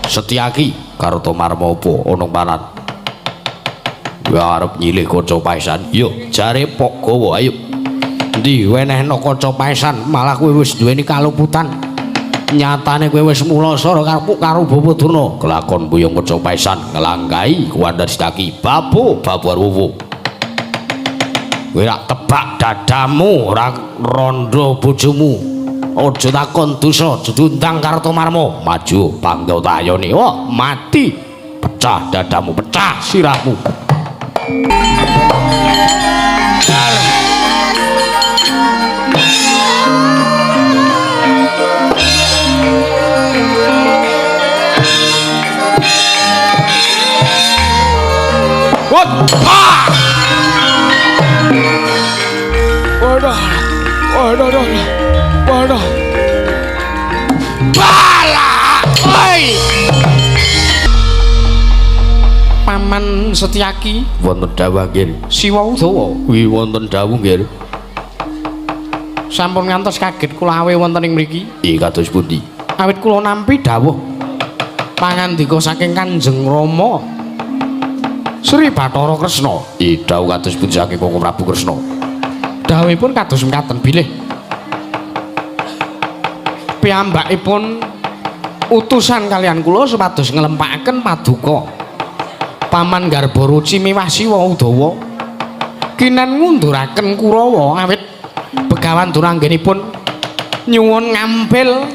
Setyaki Kartomarma apa ana panan? Kowe arep nyilih kaca paesan? Yo, jare pok gawa ayo. Endi wenehno kaca paesan, malah kowe wis duweni kaluputan. Nyatane kowe wis mulasara karo Bapa Durna. Kelakon buyung kaca paesan nglangkahi kuwandha Setyaki. Babu, babu arwowo. Kowe rak tebak dadamu, ora rondo bojomu. Aja takon dosa, aja diundang Kartomarma. Maju pangga tayone. Wah, mati. Pecah dadamu, pecah sirahmu. What? Ah! Waduh. Waduh, waduh. Waduh. Bala! Oi! Paman Setyaki wonten dawuh nggih. Siwa Udawa kuwi wonten dawuh nggih. Sampun ngantos kaget kula awe wonten ing mriki. Ih kados pundi? Awit kula nampi dawuh pangandika saking Kanjeng Rama Sri Bathara Kresna. Ih dawuh kados pundi saking Koko Prabu Kresna? Dawuhipun kados mekaten bilih piyambakipun utusan kalian kula supados nglempakaken paduka Paman Garbaruci miwah Siwa Udawa kinen ngunduraken Kurawa awit Begawan Durna anggenipun nyuwun ngampil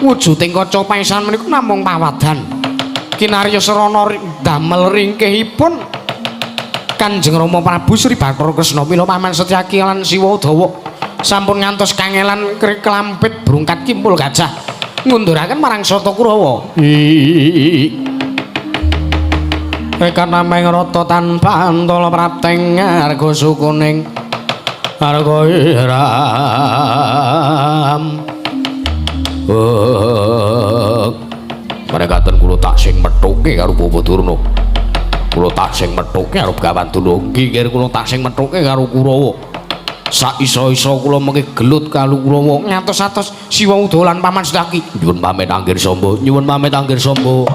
wujuding kaca paesan menika namung pawadan kinarya srana damel ringkihipun Kanjeng Rama Prabu Sri Bathara Kresna. Mila Paman Setyaki lan Siwa Udawa sampun ngantos kangelan klampit brungkat kimpul gajah ngunduraken marang Sata Kurawa. Rekan nameng rata tanpa antala prapteng arga sukuning arga iram. Merekaten kula tak sing methuke karo Bapak Durna. Kula tak sing methuke karo Begawan Durna. Nggih, kula tak sing methuke karo Kurawa. Sak iso-iso kula mengke gelut karo Kurawa. Ngantos-atos Siwa Udawa lan Paman Setyaki. Nyuwun pamit anggir samba, nyuwun pamit anggir samba.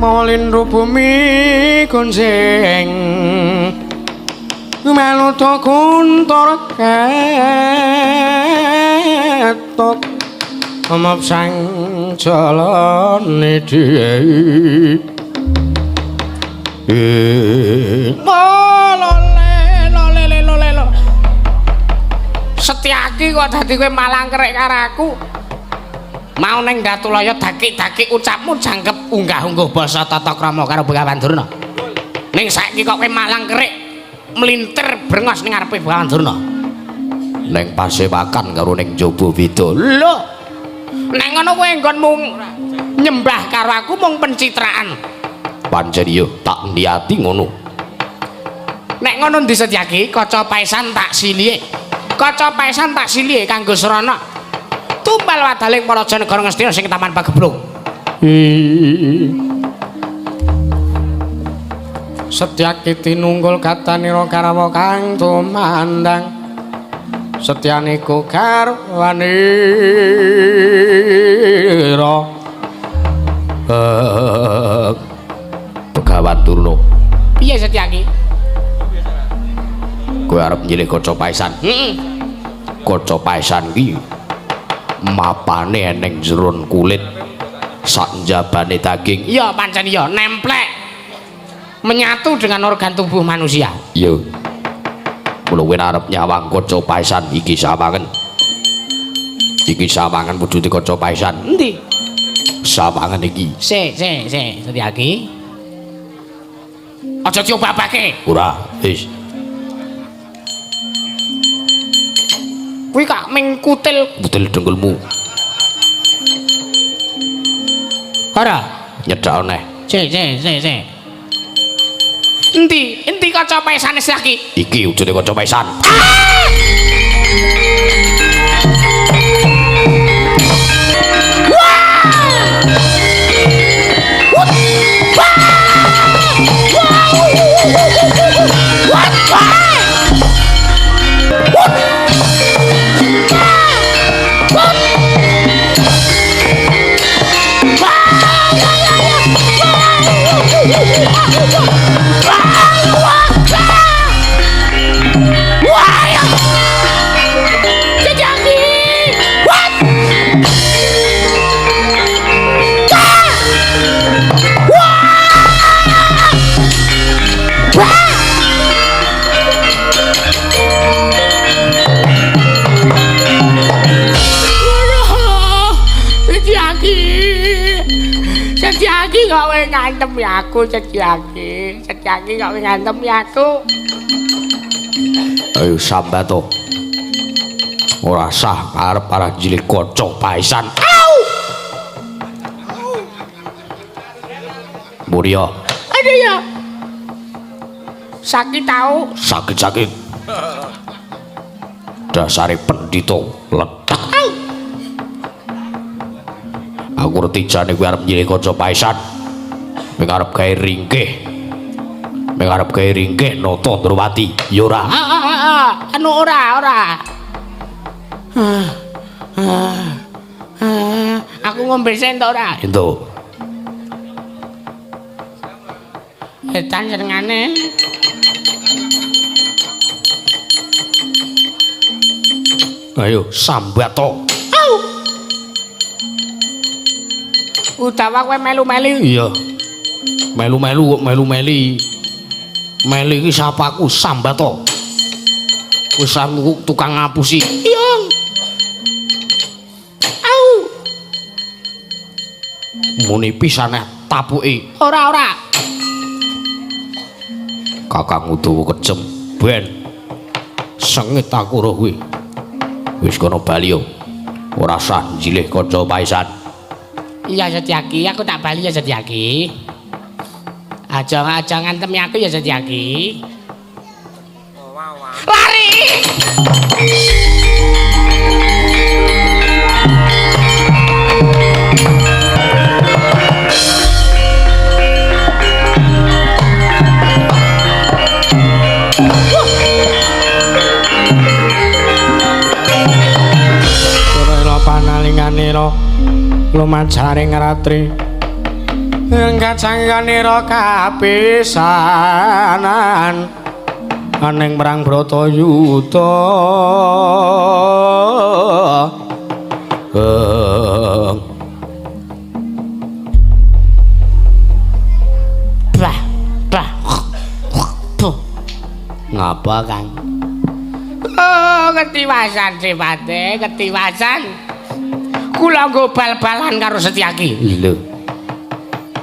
Malindu bumi gonjeng maluta kuntor ketok omop sang jalane dhewe lole. Setyaki kok dadi kowe malang kerek karo aku. Mau neng Datulaya dakik-dakik ucapmu jangkep unggah-ungguh basa tata krama karo Begawan Durna. Ning saiki kok kowe malang kerik mlintir brengos ning ngarepe Begawan Durna. Neng pasewakan karo ning jaba beda. Lho. Nek ngono kowe nggonmu nyembah karo aku mung pencitraan. Pancen iya tak niati ngono. Nek ngono ndi Setyaki kaca paesan tak silihe. Kaca paesan tak silihe kanggo srana. Tumbal wadaling para raja negara Ngastina sing Taman Pageblung. Setyaki tinunggul katanira karawa kang tumandang setyaniku garwanira. Begawan Durna. Piye Setyaki? Kowe arep nyilih kaca paesan. Heeh. Kaca paesan ki mapane eneng jeron kulit sak njabane daging. Iya pancen iya, nemplek. Menyatu dengan organ tubuh manusia. Iya. Mula kowe arep nyawang kaca paesan iki sawangen. Iki sawangen wujude kaca paesan. Endi? Sawangen iki. Sik, sik, sik, Setyaki. Aja diobah-obahke. Ora, wis. Kuwi kak ming kutil kutil dengkulmu. Ora, nyedak neh. Sik, sik, sik, sik. Endi? Endi kaca paesane Setyaki? Iki wujude kaca paesan. Setyaki kok kowe ngantem aku Setyaki. Setyaki kok kowe ngantem aku. Ayo sambat to. Ora sah arep arah jilih kaca paesan. Au! Murya. Aduh ya. Sakit tau? Sakit-sakit. Dasare pendhita letak. Au! Aku ngerti jane kowe arep nyilih kaca paesan. Ming arep gawe ringkih. Ming arep gawe ringkih nata Ndrawati. Ya ora. Anu ora, ora. Aku ngombe sik entuk ora? Entuk. Edan senengane. Ayo sambat to. Au. Utawa kowe melu-meli. Iya. Melu-melu kok melu-meli. Meli iki sapaku sambat to. Wis aku tukang ngapusi. Iya. Au. Muni pisane tapuki. Ora, ora. Kakang Udawa kejem ben. Sengit aku roh kuwi. Wis kono bali yo. Ora sah njilih kaca paesan. Iya Setyaki, aku tak bali ya Setyaki. Aja-aja ngantemi aku ya Setyaki. Lari! Ora panalinganira lumajaring ratri kacangkanira kapisanan aning perang Bratayuda. Bah, bah. Buh. Ngapa, Kang? Oh, ketiwasan sifate, ketiwasan. Kula nggo bal-balan karo Setyaki. Lho.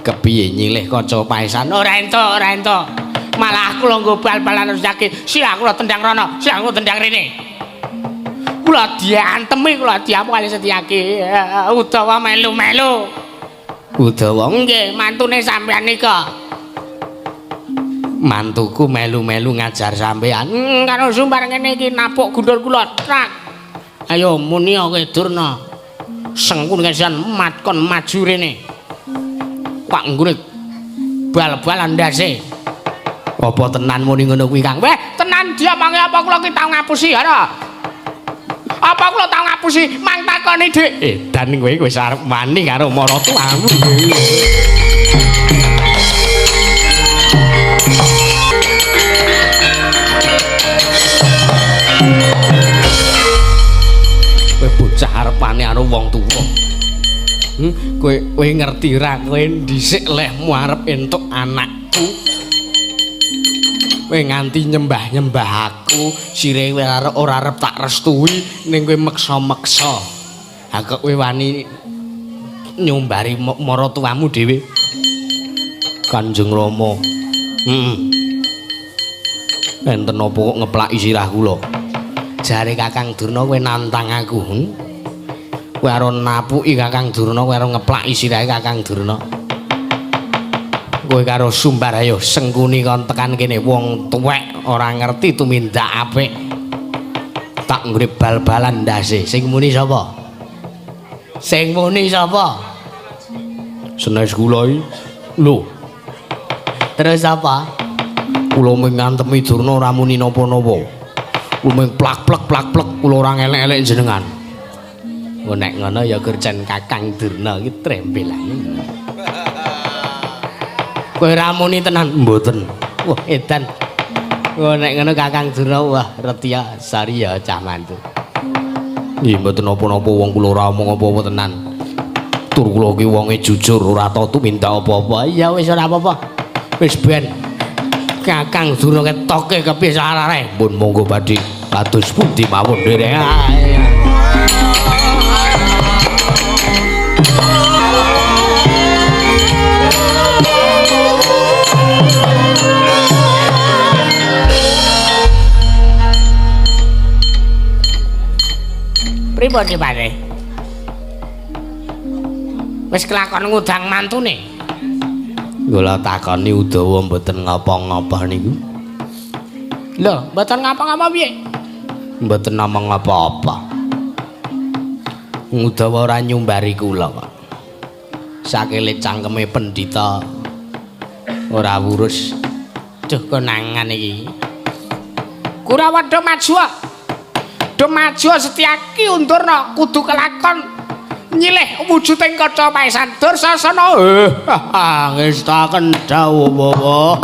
Kepiye nyilih kaca paesan? Ora entuk, ora entuk. Malah kula nggo bal-balan karo Setyaki. Siang kula tendang rono, siang kula tendang rene. Kula diantemi, kula diamuk kali Setyaki. Utawa melu-melu. Utawa nggih, mantune sampean nika. Mantuku melu-melu ngajar sampean. Karo sumbar ngene iki napuk gundur kula. Trak. Ayo muni kowe Durna. Sengkun kesian matkon maju rene. Pak nggone bal-balan ndase. Apa tenan muni ngono kuwi, Kang? Weh, tenan diamange apa kula ki tau ngapusi, ora? Apa kula tau ngapusi? Mang takoni, Dik. Edan kowe wis arep wani karo maratuwamu. karo wong tuwa. Kowe kowe ngerti ra kowe dhisik lehmu arep entuk anakku. Kowe nganti nyembah-nyembah aku, sire kowe ora arep tak restui ning kowe meksa-meksa. Ha kok kowe wani nyumbari maratuwamu dhewe? Kanjeng Rama. Heeh. Enten apa kok ngeplaki sirah kula? Jare Kakang Durna kowe nantang aku. Kowe arep napuki Kakang Durna, kowe arep ngeplaki sirahe Kakang Durna. Kowe karo Sumbar ayo sengkuni kon tekan kene wong tuwek ora ngerti tumindak apik. Tak nggone bal-balan ndase. Sing muni sapa? Sing muni sapa? Senes kula iki. Lho. Terus apa? Kula mung ngantemi Durna ora muni napa-napa. Kula mung plak-plek plak-plek kula ora ngelek-elek jenengan. Oh nek ngono ya kurcen Kakang Durna iki trembelane. Kowe ora muni tenan? Mboten. Wah, edan. Oh nek ngono Kakang Durna wah reti ya sari ya cah mantu. Nggih mboten napa-napa wong kula ora omong apa-apa tenan. Tur kula ki wonge jujur ora tau tumindak apa-apa. Ya wis ora apa-apa. Wis ben Kakang Durna ketoke kepiye sarare. Pun monggo badhe kados pundi mawon nderek. Pripun iki, Pak? Wis kelakon ngundang mantune. Kula takoni Udawa mboten ngapa-ngapa niku. Lho, mboten ngapa-ngapa piye? Mboten namung apa-apa. Udawa ora nyumbari kula kok. Sakile cangkeme pendhita ora wurus. Duh konangan iki. Kurawa do maju. Do maju Setyaki Undurna kudu kelakon nyilih wujuding kaca paesan Dursasana. Ngestaken dawuh.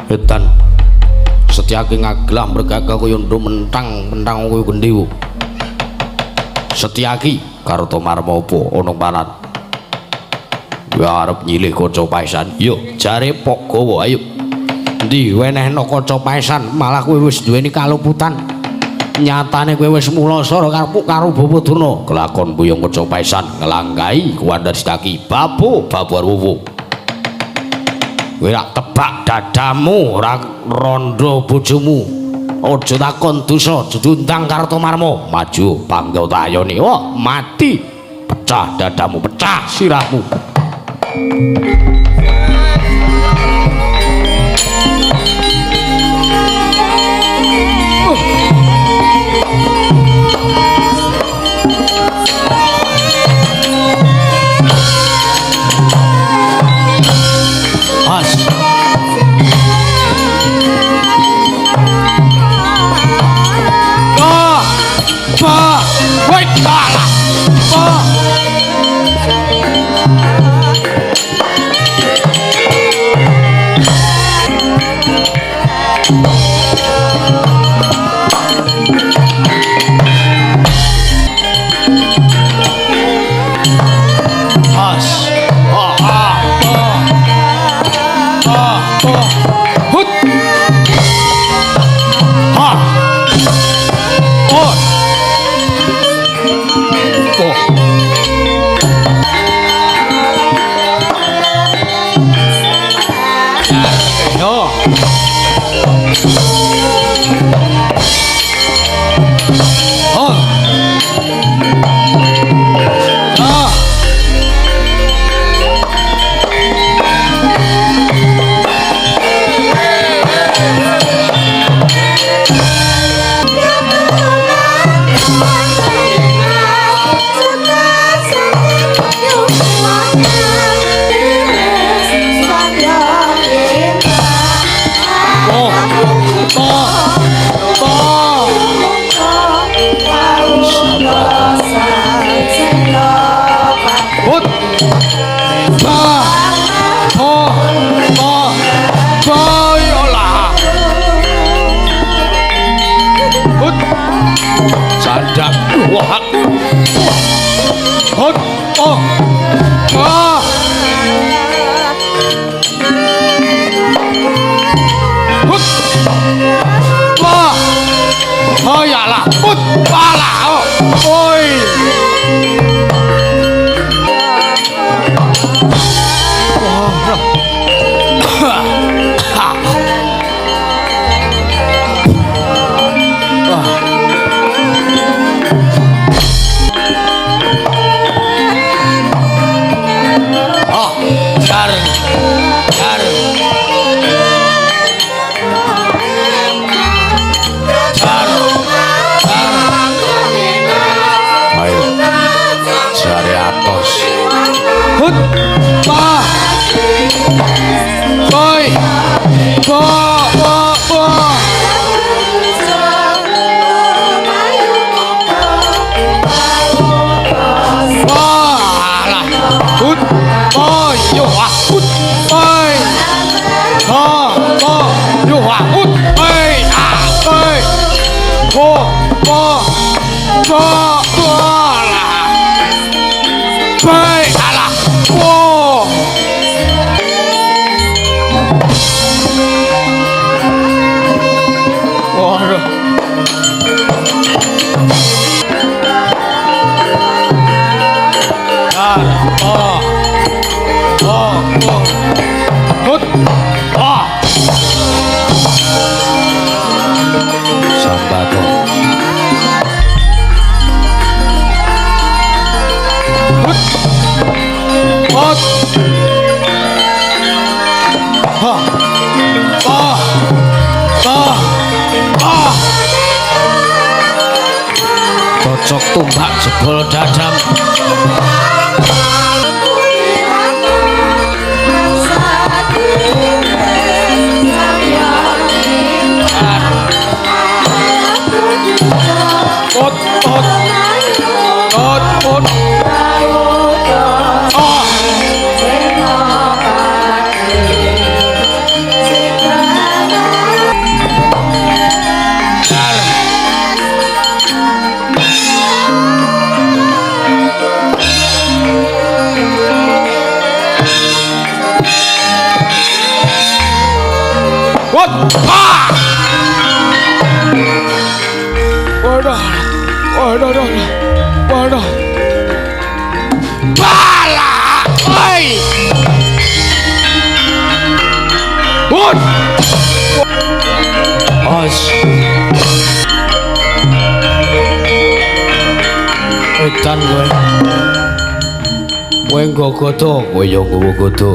Edan Setyaki ngaglah mregaga kaya nduk mentang-mentang kaya gendhewa. Setyaki Kartomarma apa ana panan? Kowe arep nyilih kaca paesan. Yo jare pok gawa ayo. Endi wenehno kaca paesan malah kowe wis duweni kaluputan. Nyatane kowe wis mulasara karo Bapa Durna. Kelakon buyung kaca paesan nglanggahi kuwandhar Setyaki. Babu babu arwowo. Kowe rak tebak dadamu ora rondo bojomu. Aja takon dosa, aja diundang Kartomarma. Maju bangga tayone. Wah, mati. Pecah dadamu, pecah sirahmu. As. Ba. Ba. Wait, ba. Ba. As. Ah, ah, ah. Ah, ah. Hut. Ha. Oh. Oh. Yo. Oi. Bo bo bo. Alah. Ut. Oh, yo ah. Ut. Oi. Bo bo yo ah. Ut. Oi. Ah. Oi. Bo bo bo bo. Alah. Oi. Alah. Bo. Waduh. Ah, oh. Oh, oh. Hut. Ah. Sambato. Hut. Hut. Ha. Ah. Ah. Ah. Cocok tumbak jebol dadam. Hut. Hut. Hut. Hut. Ah. What? Ah! Waduh. Waduh, waduh. Waduh. Bala. Oi. Hut. Os. Edan kowe. Kowe nggo godo, kowe yo nggawa godo.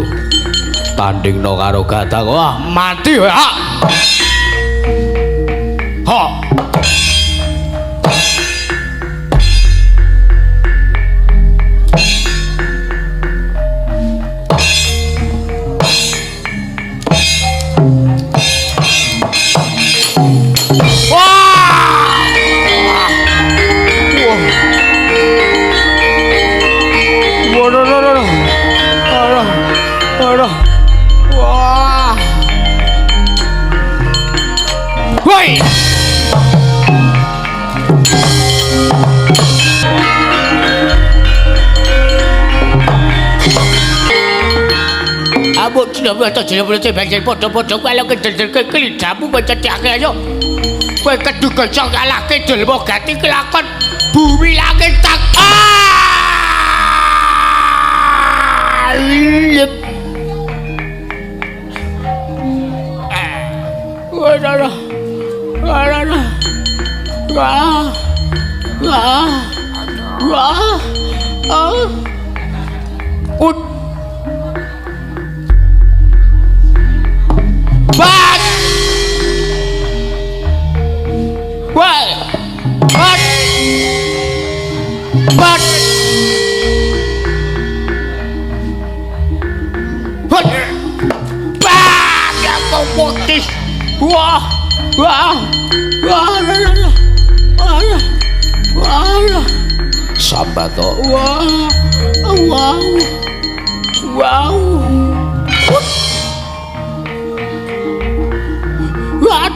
Tandingno karo Gatak. Wah, mati kowe. Ha. Ha. Wah! Wah. Waduh, waduh, waduh. Waduh. Waduh. Wah. Woi. Abot tidak boleh tidak boleh bagian podo-podo kalau kedel kelidamu pencetiake ayo. Kowe keduga cok kalahke delmo gati kelakon bumi langit tak. Ah! Waduh. Waduh. Wah. Wah. Wah. Ah. Ut. Bat. Wah. Bat. Bat. Hut. Bat. Ya kau putih. Wah. Wah. Wah. Wah. Wah. Sambato. Wah. Wow. Wow. What?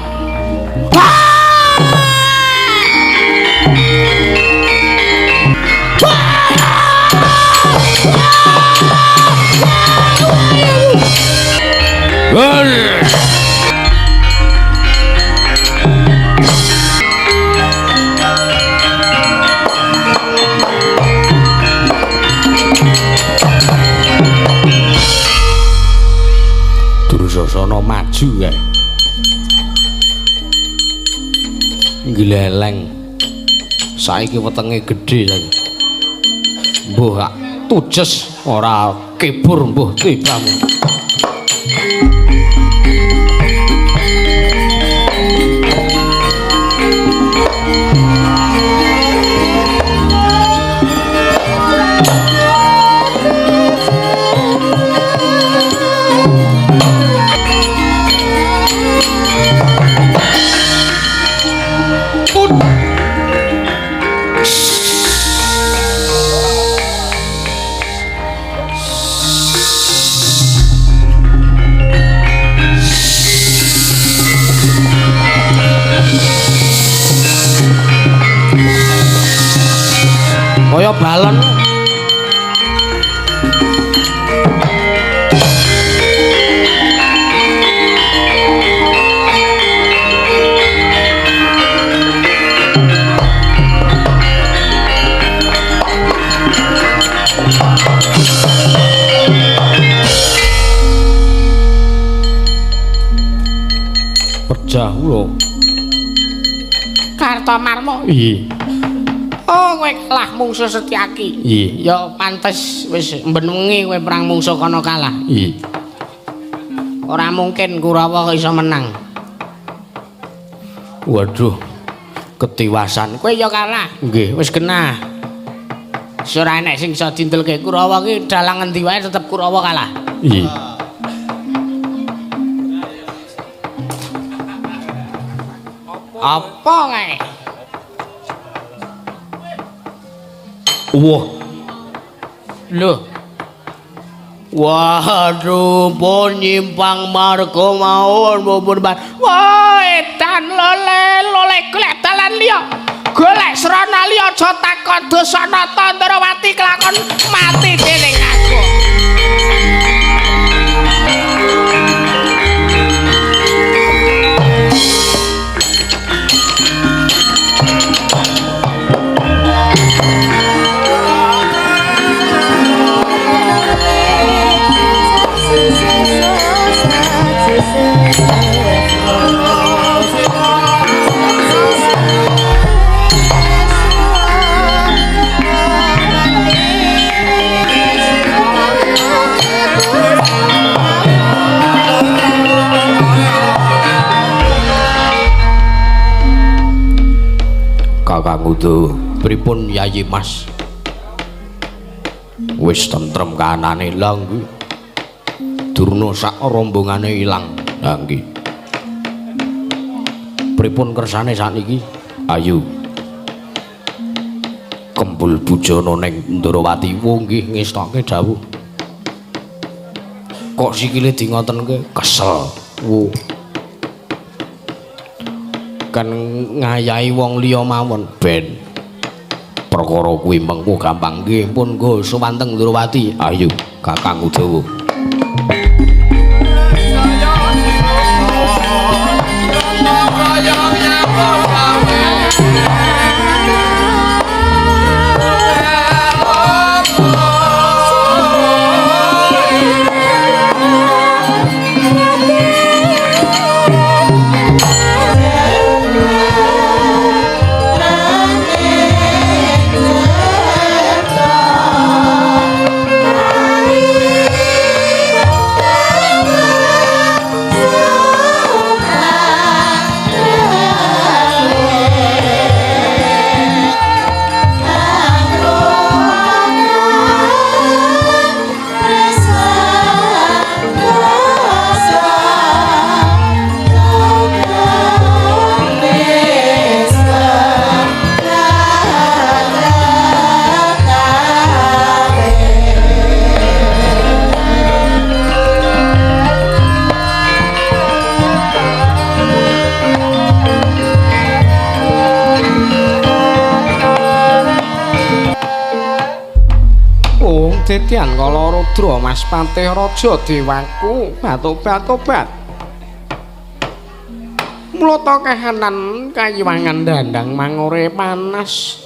Dursasana maju kae. Gleleng. Saiki wetenge gedhe saiki. Mbuh gak tujes ora kebur mbuh tibamu. Kaya balon. Pecah lho. Kartomarmo. Iya. Oh, kowe kalah mungsuh Setyaki. Iya. Ya pantes wis mben wengi kowe perang mungsuh kono kalah. Iya. Ora mungkin Kurawa kok iso menang. Waduh. Ketiwasan. Kowe ya kalah. Nggih, wis genah. Wis ora enek sing iso dindelke Kurawa ki dalang ngendi wae tetep Kurawa kalah. Iya. Apa kae? Wah. Lho. Waduh, pun nyimpang marga mawon pun. Wah, edan lole lole golek dalan liya. Golek srana liya aja takon Dasanata Ndrawati kelakon mati dening aku. Kakang Udo, pripun Yayi Mas? Wis tentrem kahanane. Lha nggih. Durna sak rombongane ilang. Lha nggih. Pripun kersane sakniki? Ayo. Kembul bujana ning Ndrawati. Wo nggih ngestoke dawuh. Kok sikile di ngotenke? Kesel. Wo. Kan ngayahi wong liya mawon ben perkara kuwi mengko gampang. Nggih pun nggo sowan teng Ndrawati. Ayo Kakang Udawa. Ditian kala rudra Mas Patih Raja Dewaku batobat-tobat. Mlata kahanan kayiwangan dandang mangure panas.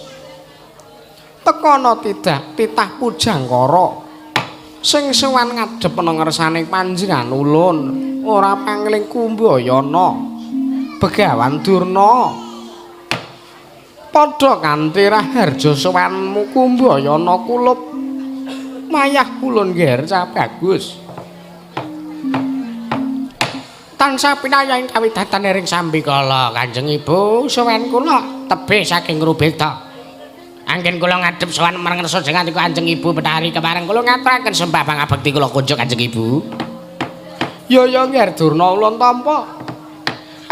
Tekana tidak titah pujangkara. Sing sowan ngadhep ana ngersane panjenengan ulun ora pangling kumbayana. Begawan Durna. Padha kanthi raharja sowanmu kumbayana kulup. Mayah ulun ngger bagus. Tansah pinayang kawidatan ring sambikala Kanjeng Ibu sowan kula tebih saking Rubeda. Anggen kula ngadhep sowan marang ngersa jenengan Kanjeng Ibu Betari kepareng kula ngaturaken sembah pangabekti kula kunjuk Kanjeng Ibu. Ya ya ngger Durna ulun tampa.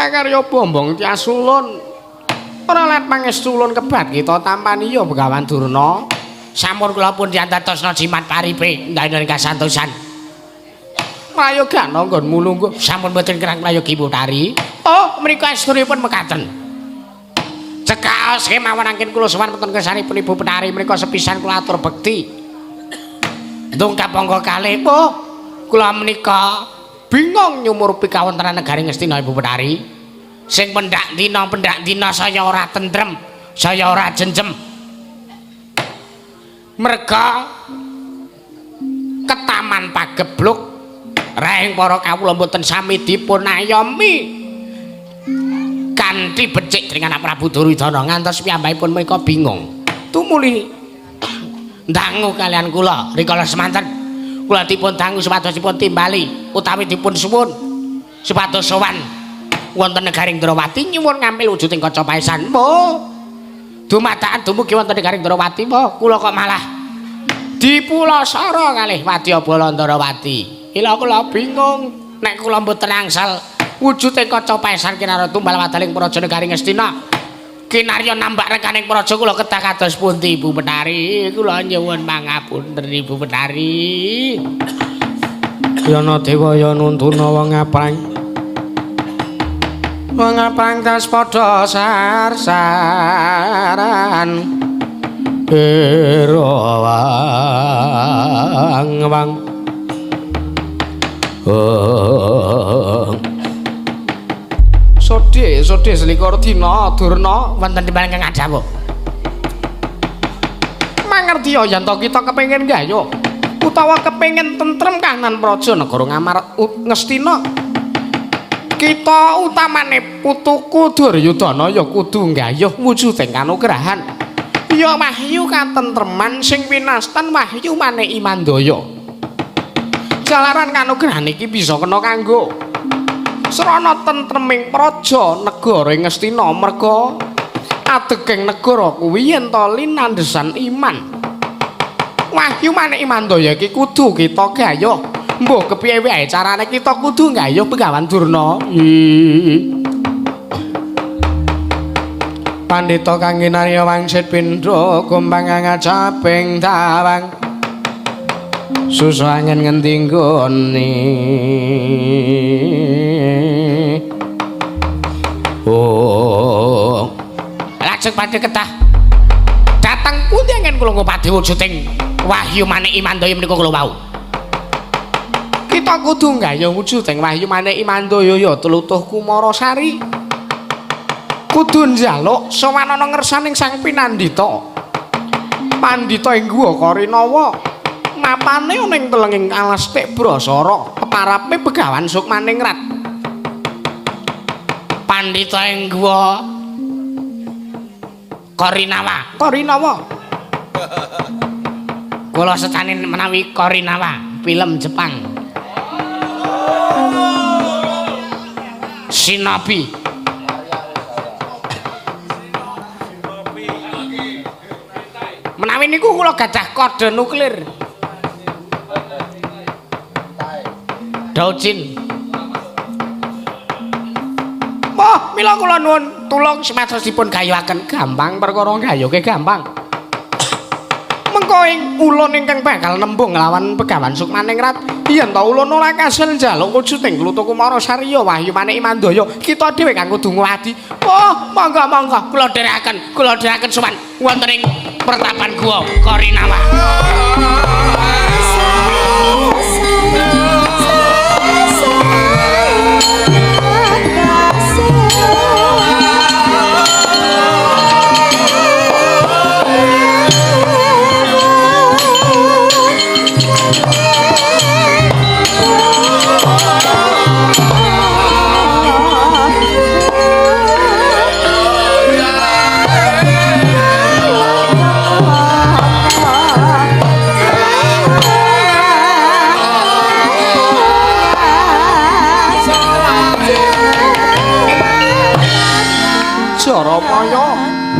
Akarya bombong tias ulun. Ora let pangestu ulun kebat kita tampani ya Begawan Durna. Sampun kula pun diantatosna jimat paripe ndang kasantosan. Prayogana nggonmu lungguh sampun boten kerang prayogi Putari. Oh, mriku asturipun mekaten. Cekaos kemawon angken kula sowan wonten kersanipun Ibu Penari menika sepisan kula atur bekti. Ndongkap angka kalih po kula menika bingung nyumurupi kawontenan negari Ngastina Ibu Penari. Sing pendak dina saya ora tentrem, saya ora jenjem. Merga ketaman pagebluk raing para kawula mboten sami dipun ayomi kanthi becik dening anak Prabu Duryudana ngantos piyambakipun menika bingung. Tumuli ndangu kalian kula rikala semanten kula dipun dangu supados dipun timbali utawi dipun suwun supados sowan wonten negari Ndrawati nyuwun ngampil wujuding kaca paesan. Po dumadakan dumugi wonten negari Ndrawati po kula kok malah dipulasara kalih Wadyabala Ndrawati. Ila kula bingung nek kula mboten angsal wujuding kaca paesan kinarya tumbal wadaling praja negari Ngastina. Kinarya nambak rekaning praja kula kedah kados pundi Ibu Penari? Kula nyuwun pangapunten Ibu Penari. Yana dewa ya nuntuna wong aprang. Wong aprang tas padha sarsaran. Wang wang. Sodhe, sodhe selikur dina Durna wonten timbal ingkang adhawuh. Mangertiya yen to kita kepengin gayuh utawa kepengin tentrem kahanan praja negara Ngamar Ngastina. Kita utamane putuku Duryudana ya kudu gayuh wujuding kanugrahan. Ya wahyu katentreman sing winastan wahyu manik Imandaya. Jalaran kanugrahan iki bisa kena kanggo srana tentreming praja negara Ngastina merga adeging negara kuwi yen to linandhesan iman. Wahyu manik Imandaya iki kudu kita gayuh. Mbuh kepiye wae carane kita kudu gayuh Begawan Durna. Pandhita kang kinarya wangsit pindha kumbang ngacaping tawang. Susu angin ngendi nggone. Oh. Lajeng badhe kedah dateng pundi anggen kula ngupadi wujuding wahyu manik Imandaya menika kula wau. Kita kudu nggayuh wujuding wahyu manik Imandaya ya tlutuh Kumarasari. Kudu njaluk sowan ana ngersaning Sang Pinandita. Pandhita ing Guwa Karinawa. Mapane ana ing telenging alas Tibrasara, keparape Begawan Sukmaningrat. Pandhita ing Guwa Karinawa, Karinawa. Kula secane menawi Karinawa, film Jepang. Shinobi. Menawi niku kula gadah kode nuklir. Daujin. Wah, mila kula nuwun tulung supados dipun gayuhaken. Gampang perkara gayuhke gampang. Mengko ing ulun ingkang bakal nembung nglawan Begawan Sukmaningrat, yen ta ulun ora kasil njaluk wujuding Kluthuk Kumarasari ya wahyu manik Imandaya, kita dhewe kang kudu ngwadi. Wah, monggo monggo kula dherekaken sowan wonten ing pertapan Guwa Karinawa.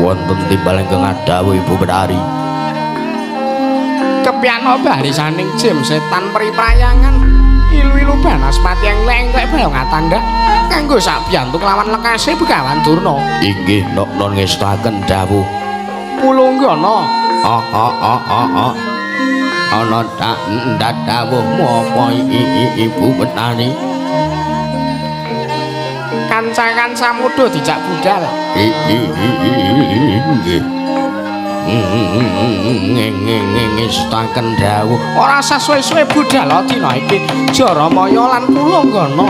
Wonten timbal ingkang adhawuh Ibu Penari. Kepiyano barisaning jim setan priprayangan ilu-ilu banaspati englek-englek balung atandak kanggo sabiyantu kelawan lekase Begawan Durna. Inggih nok-non ngestakaken dawuh. Pulunggana. Ana tak dawuhmu apa Ibu Penari? Kanca-kanca muda dijak budal. Nggih. Ngestaken dawuh. Ora usah suwe-suwe budal dina iki Jaramaya lan Kulanggana.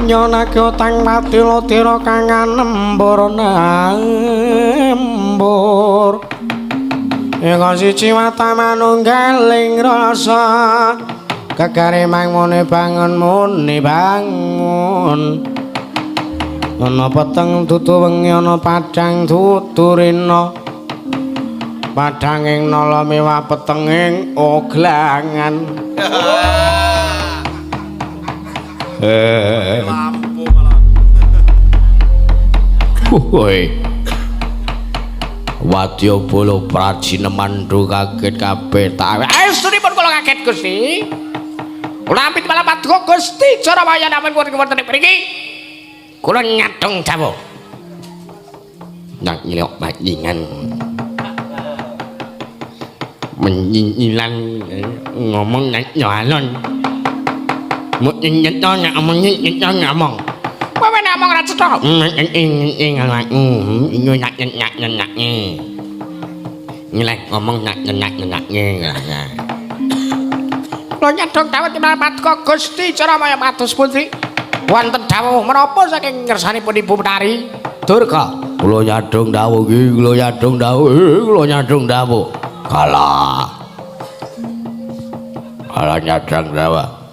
Nyonake utang padila dira kang anembur nembur. Ing siji wata manunggaling rasa gegare mangmune bangun muni bangun. Ana peteng dudu wengi ana padhang dudu rina. Padhanging nala miwah petenging oglangan. Lampu malah. Woi. Wadya bala prajinemandu kaget kabeh ta. Estunipun kula kaget Gusti. Kula ampit malah paduka Gusti Jaramaya namung wonten mriki. Kula nyadong dawuh. Nyak nyilok bajingan. Menyinyilan ngomong nyak nyalon. Muk nyetho nek omong nyetho ngomong. Kowe nek omong ora cetha. Ing awakmu nyak nyak nyak. Nyelek ngomong nyak nyak nyak. Kula nyadong dawuh timbal paduka Gusti Jaramaya pados pundi? Wonten dawuh menapa saking ngersanipun Ibu Betari Durga? Kula nyadong dawuh iki, kula nyadong dawuh, kula nyadong dawuh. Kalah. Kalah nyadong dawuh.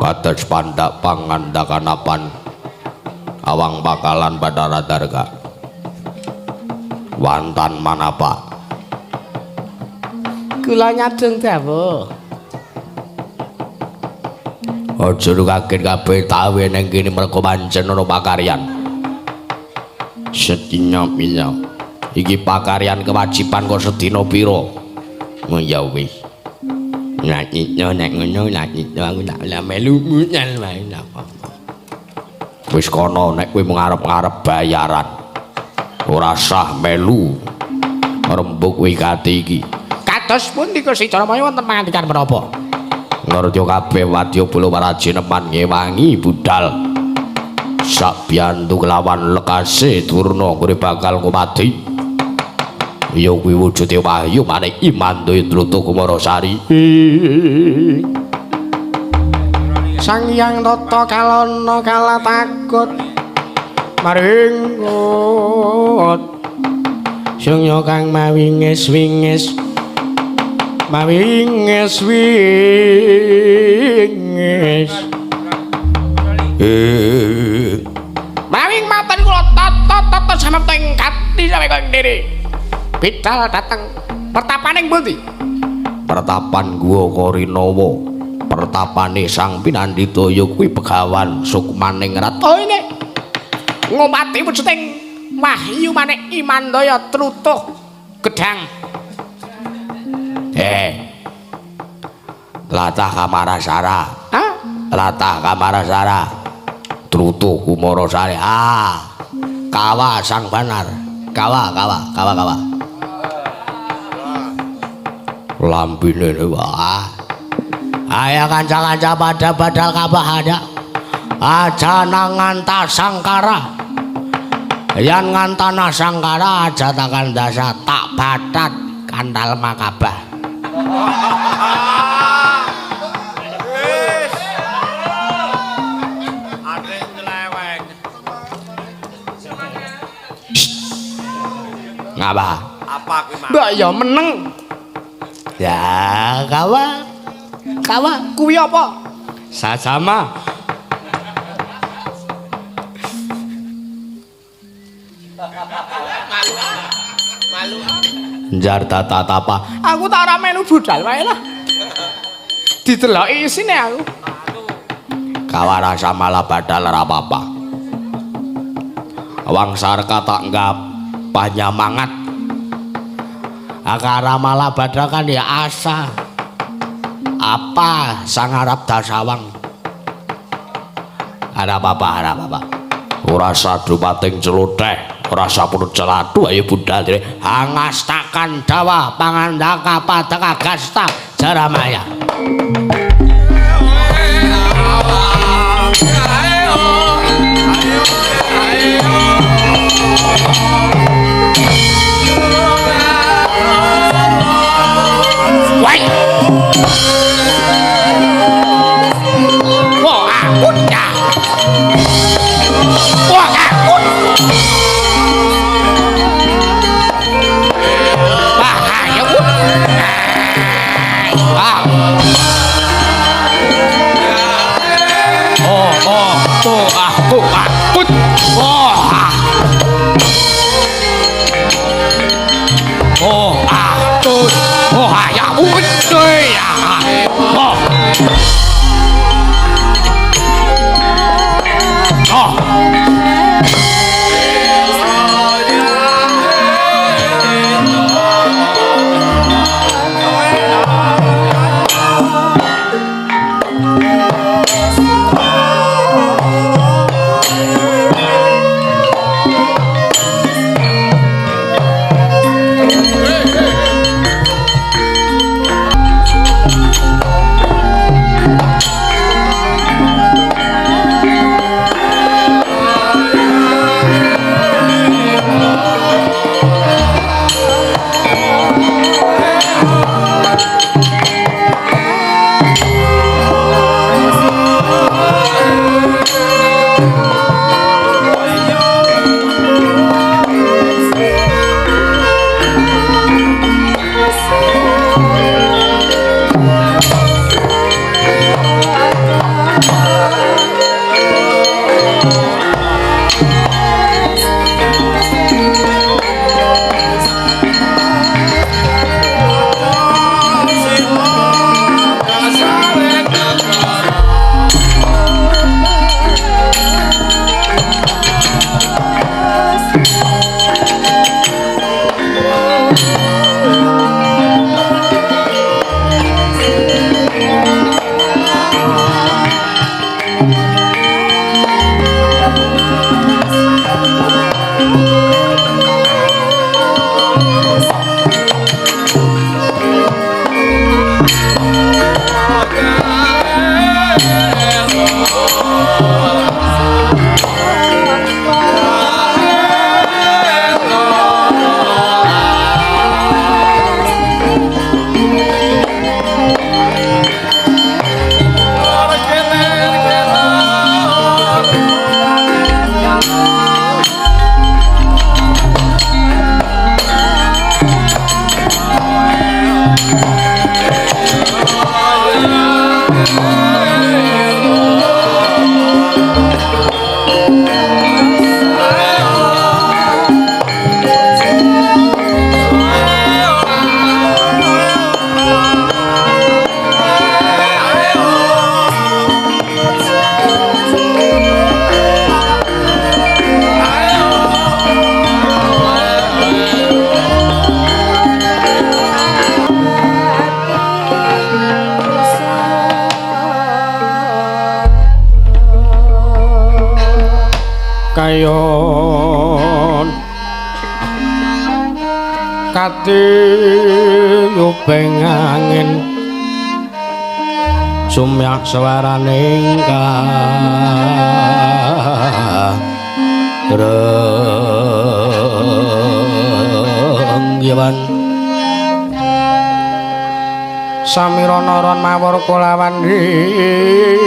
Kados pandak pangandakanapan awang bakalan Bathara Darga. Wantan manapa? Kula nyadong dawuh. Aja kaget kabeh tawe ning kene mergo pancen ana pakaryan. Sedina pira? Iki pakaryan kewajiban kok sedina pira? Oh ya wis. Nek nek ngono nek aku tak melu munyal wae apa. Wis kono nek kowe ngarep-ngarep bayaran. Ora sah melu rembug wigati iki. Kados pundi Gusti Caramaya wonten pangandikan menapa? Ngerti kabeh wadya bala warajineman ngewangi budal. Sakbiyantu kelawan lekase Durna kuwi bakal ngumati. Ya kuwi wujude wahyu manik Imandaya Tlutuh Kumarasari. Sang Hyang Tata Kalana kala takut maringut. Sungya kang mawingis-wingis mawingis-wingis. Mawing matan kula tata tata samapta ing kati sampe kaya ngene. Bidal dateng pertapaning pundi? Pertapan Guwa Korinawa. Pertapane Sang Pinandita ya kuwi Begawan Sukmaningrat. Oh ini ngomati wujuding wahyu manik Imandaya Tlutuh gedhang. Latah Kamarasara. Hah? Latah Kamarasara. Tlutuh Kumarasari. Ah. Kawa Sang Banar. Kawa kawa kawa kawa. Lambine wah. Ayo kanca-kanca pada badal kabah ada. Aja nanganta sangkara. Yan ngantana sangkara aja takan dasa tak batat kandal makabah. Wis. Ate nyeleweng. Ngapa? Apa kuwi, Mas? Mbak ya meneng. Ya, kawa. Kawa kuwi apa? Sasama. Malu. Malu. Njar tata tapa. Aku tak ora melu budal wae lah. Dideloki isine aku. Kawa rasa malah badal ora apa-apa. Wang sarka tak nggap panyamangat. Akara malah badal kan ya asa. Apa sang Arab dasawang. Ada apa-apa, ada apa-apa. Ora sadupating celoteh, ora sapun celatu ayo budal dhewe. Hangastakan dawa pangandaka padaka gasta jaramaya. Wai. Wah, aku ya. Wah, aku. Bahaya, Bu. Ah. Oh, oh, tuh, aku, aku. Oh, ah. Oh, ah, tuh. Oh, ya, ya. Oh. Oh. Kayon katiyuping angin sumyak swaraning karenggiwan samirana ron mawur kulawan iris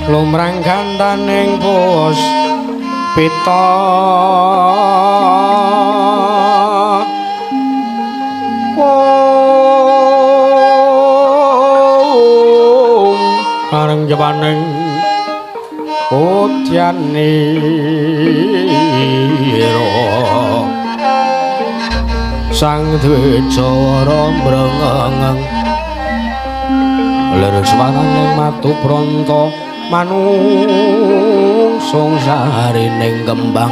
lumrang gandaning pus pita om areng jebaning udyanira sang dwijawara mrengeng lir swaraning matu pranta manungsung sarining kembang.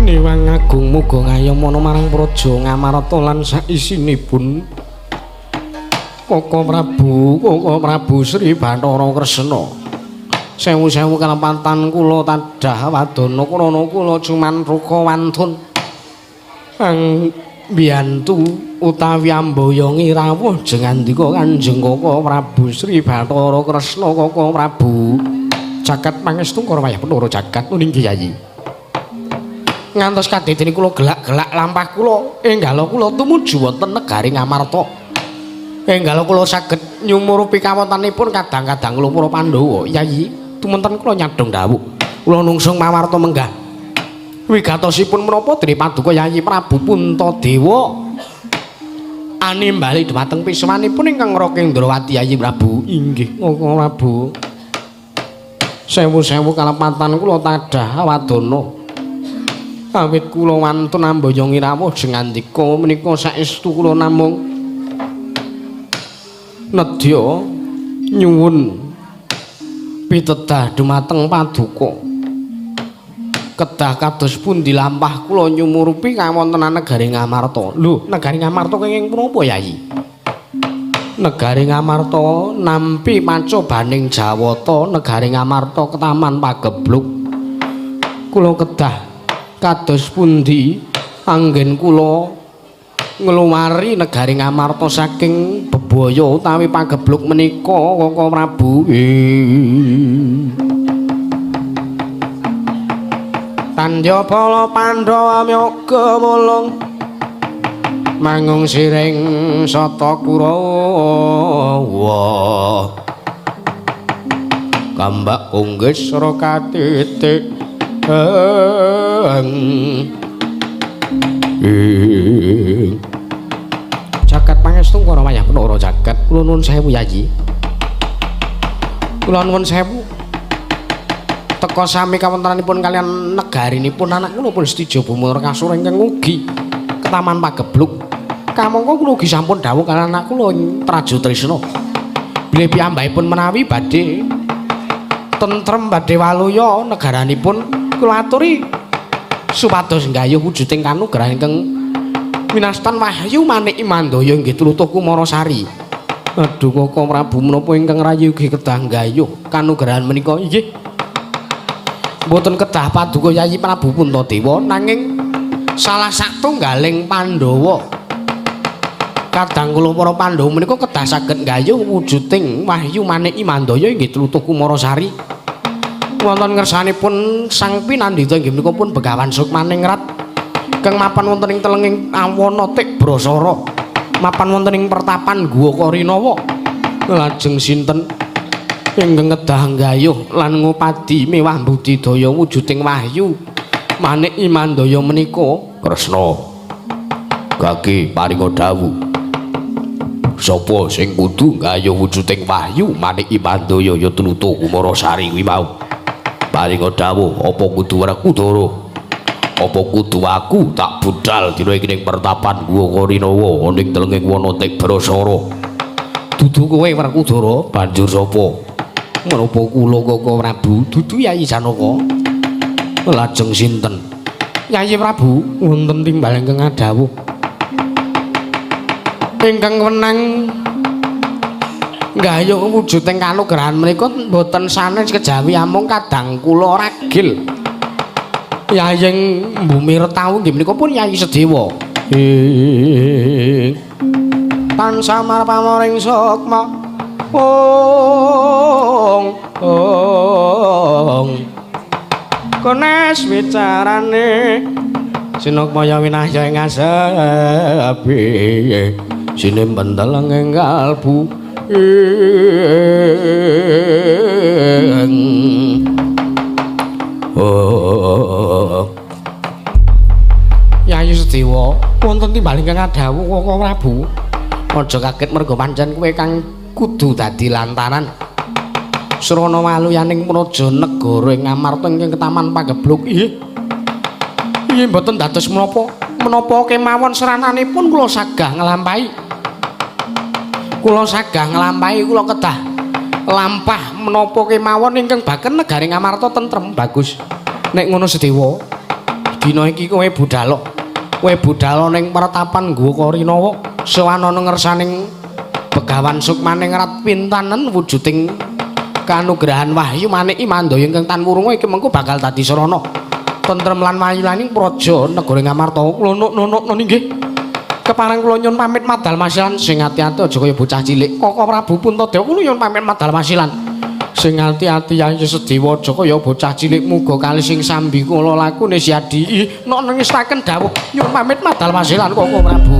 Niwang agung muga ngayomana marang praja Ngamarta lan saisinipun Koko Prabu, Koko Prabu Sri Bathara Kresna. Sewu-sewu kalepatan kula tadah wadana krana kula cumanruka wantun ang mbiyantu utawi amboyongi rawuh jengandika Kanjeng Koko Prabu Sri Bathara Kresna. Koko Prabu jagat pangestu karo wayah Bathara jagat nuning Kyai. Ngantos kadedene kula gelak-gelak lampah kula enggala kula tumuju wonten negari Ngamarta. Enggala kula saged nyumurupi kawontenipun kadang-kadang kula para Pandhawa. Yayi, tumenten kula nyadhong dawuh. Kula nungsung mawarta menggah. Wigatosipun menapa dene paduka Yayi Prabu Puntadewa animbali dhumateng piswanipun ingkang Rakendrawati Yayi Prabu. Inggih, Koko Prabu. Sewu-sewu kalepatan kula tadah wadana. Awit kula wantun amboyongi rawuh jengandika menika saestu kula namung nedya nyuwun pitedah dumateng paduka. Kedah kados pundi lampah kula nyumurupi kawontenan negari Ngamarta. Lho, negari Ngamarta kenging punapa, Yayi? Negari Ngamarta nampi pacobaning Jawata, negari Ngamarta ketaman pagebluk. Kula kedah kados pundi anggen kula ngluwari negari Ngamarta saking bebaya utawi pagebluk menika, Koko Prabu. Tandya bala Pandhawa myoga mulung mangung siring sata Kurawa kambak kunggis sra katitik. Jagat pangestu para wayah Bathara jagat. Kula nuwun sewu Yayi. Kula nuwun sewu. Teka sami kawontenanipun kalian negarinipun anak kula pun Setija Bumara Kasura ingkang ugi ketaman pagebluk. Kamangka kula ugi sampun dawuh kalian anak kula Trajutrisna. Bilih piyambakipun menawi badhe tentrem badhe waluya negaranipun kula aturi supados nggayuh wujuding kanugrahan ingkang winastan wahyu manik imandaya inggih tlutuh Kumarasari. Aduh Koko Prabu menapa ingkang rayi ugi kedah nggayuh kanugrahan menika? Inggih. Mboten kedah paduka Yayi Prabu Puntadewa nanging salah satunggaling Pandhawa. Kadang kula para Pandhawa menika kedah saged nggayuh wujuding wahyu manik Imandaya inggih tlutuh Kumarasari. Wonten ngersanipun Sang Pinandita inggih menika pun Begawan Sukmaningrat kang mapan wonten ing telenging awana Tikbrasara. Mapan wonten ing pertapan Guwa Karinawa. Lajeng sinten ingkang kedah nggayuh lan ngupadi miwah budidaya wujuding wahyu manik Imandaya menika? Kresna gage paringa dawuh. Sapa sing kudu nggayuh wujuding wahyu manik Imandaya ya tlutuh Kumarasari kuwi mau. Paringa dawuh apa kudu Werkudara? Apa kudu aku tak budal dina iki ning pertapan Guwa Karinawa ning telenging wana Tikbrasara? Dudu kowe Werkudara, banjur sapa? Menapa kula Koko Prabu? Dudu Yayi Janaka. Lajeng sinten? Yayi Prabu wonten timbal ingkang adhawuh. Ingkang wenang nggayuh wujuding kanugrahan menika mboten sanes kejawi amung kadang kula ragil. Yayeng Bumi Retawu nggih menika pun Yayi Sedewa. Ing tansah marpamoring sukma. Ong ong kones wicarane sinukmaya winahya ing asepi sinempen teleng ing kalbu ing. Oh. Yayi Sedewa wonten timbal ingkang adhawuh Koko Prabu. Aja kaget merga pancen kowe kang kudu dadi lantaran srana waluyaning praja negara ing Ngamarta ingkang ketaman pagebluk. Inggih. Inggih mboten dados menapa. Menapa kemawon srananipun kula sagah nglampahi. Kula sagah nglampahi kula kedah lampah menapa kemawon ingkang baken negari Ngamarta tentrem. Bagus. Nek ngono Sedewa, dina iki kowe budal. Kowe budal ning pertapan Guwa Karinawa, sowan ana ngersaning Begawan Sukmaningrat pintanen wujuding kanugrahan wahyu manik Imandaya ingkang tan wurunga iki mengko bakal dadi sarana tentrem lan wayulaning praja negara Ngamarta. Kula nuk-nuk nggih. Kepareng kula nyuwun pamit madal masilan. Sing ati-ati aja kaya bocah cilik. Koko Prabu Puntadewa kula nyuwun pamit madal masilan. Sing ati-ati Yayi Sedewa aja kaya bocah cilik muga kali sing sambi kula lakune siadi. Nok nengestaken dawuh nyuwun pamit madal masilan Koko Prabu.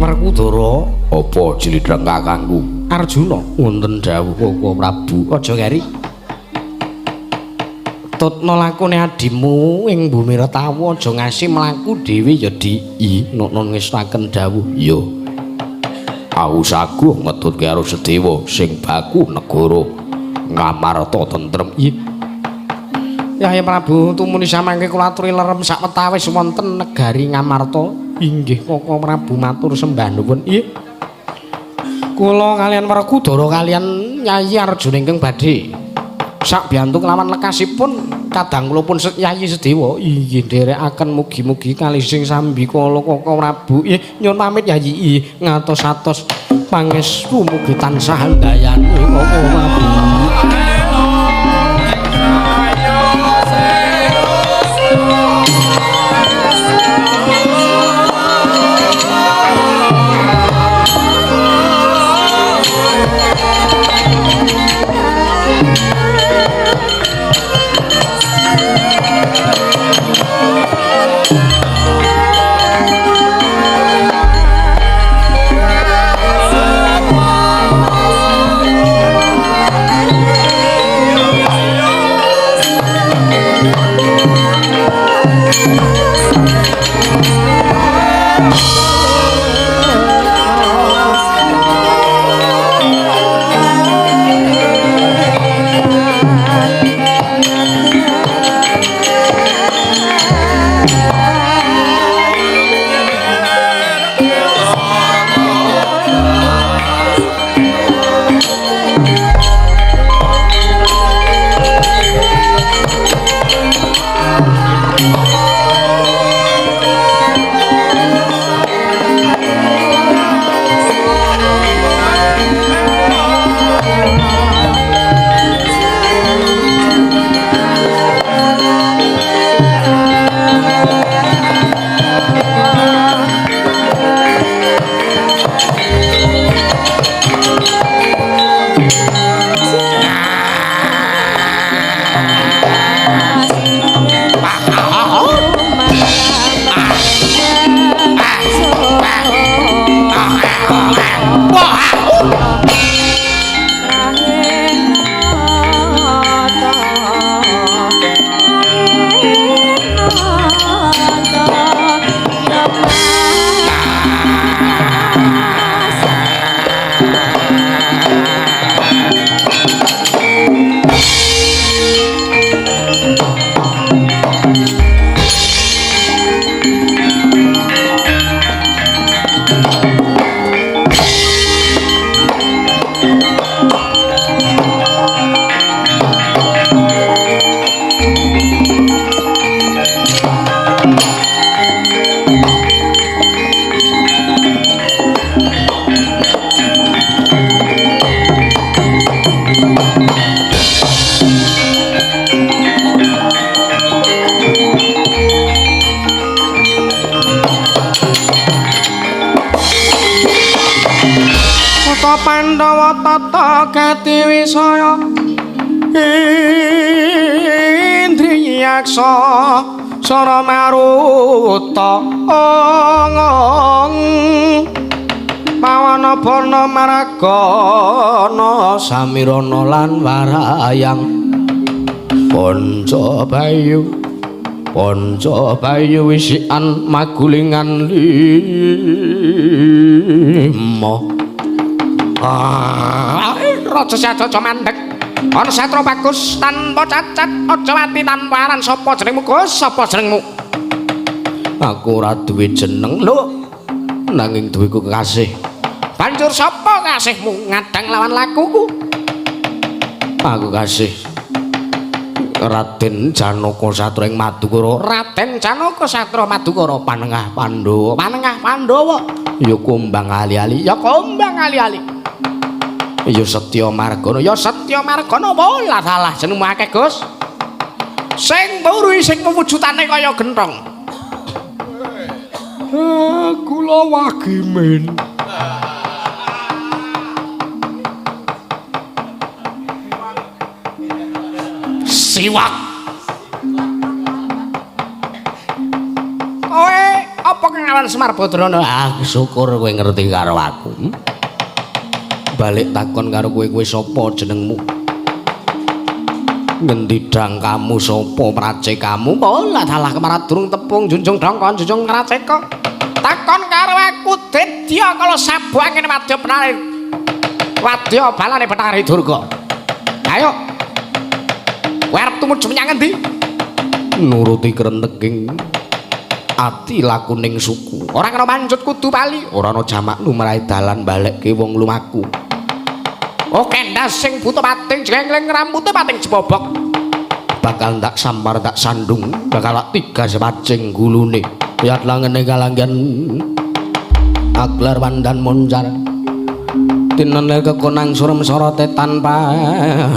Werkudara, apa jlidheng kakangku? Arjuna wonten dawuh Koko Prabu. Aja keri. Tutna lakune adimu ing Bumi Retawu aja ngasi mlaku dhewe ya di. Nok ngestaken dawuh. Ya. Aku saguh ngetutke karo Sedewa sing baku negara Ngamarta tentrem. Iya. Yayi Prabu tumuni samangke kula aturi lerem sawetawis wonten negari Ngamarta. Inggih Koko Prabu matur sembah nuwun. Nggih. Kula kalian Werkudara kalian Yayi Arjuna ingkang badhe sakbiyantu kelawan lekasipun kadang kula pun Yayi Sedewa. Inggih nderekaken mugi-mugi kalih sing sambi kala Koko Prabu. Nggih nyuwun pamit Yayi. Ngatos-atos pangestu mugi tansah handayani Koko Prabu. Kota Pandhawa tata gati wisaya Indriyaksa Sara maruta ong Pawana bana maragana Samirana lan warayang Panca Bayu Panca Bayu wisikan magulingan lima. Ah, Raja Sajaja mandeg. Ana satra bagus tanpa cacat, aja mati tanpa aran. Sapa jenengmu, Gus? Sapa jenengmu? Aku ora duwe jeneng lho, nanging duweku kekasih. Banjur sapa kasihmu ngadang lawan lakuku? Aku kasih Raden Janaka Satra ing Madukara. Raden Janaka Satra Madukara Panengah Pandhawa. Panengah Pandhawa. Ya kumbang ali-ali, ya kumbang ali-ali. Ya Setya Margana, ya Setya Margana. Walah salah jenengmu akeh, Gus. Sing turu sing pewujudane kaya genthong. Kula Wagimin. Siwak. Kowe apa kengalan Semar Badrana? Ah, syukur kowe ngerti karo aku. Balik takon karo kowe, kowe sapa jenengmu? Ngendi dangkamu sapa pracekamu? Olah dalah kemarat durung tepung junjung dongkon junjung ngraceka. Takon karo aku dedya kala sabu angin wadya penari. Wadya balane Bathari Durga. Ayo. Kowe arep tumuju menyang endi? Nuruti krenteking ati lakuning suku. Ora kena manjut kudu pali, ora ana jamak lumrahe dalan balekke wong lumaku. Oh kendas sing buta pating jenggleng rambute pating jebobok. Bakal ndak sampar tak sandung, bakal tak tiga sepacing gulune. Yat langene kalanggan aglar wandan moncar. Tinene kekonang surem sorote tanpa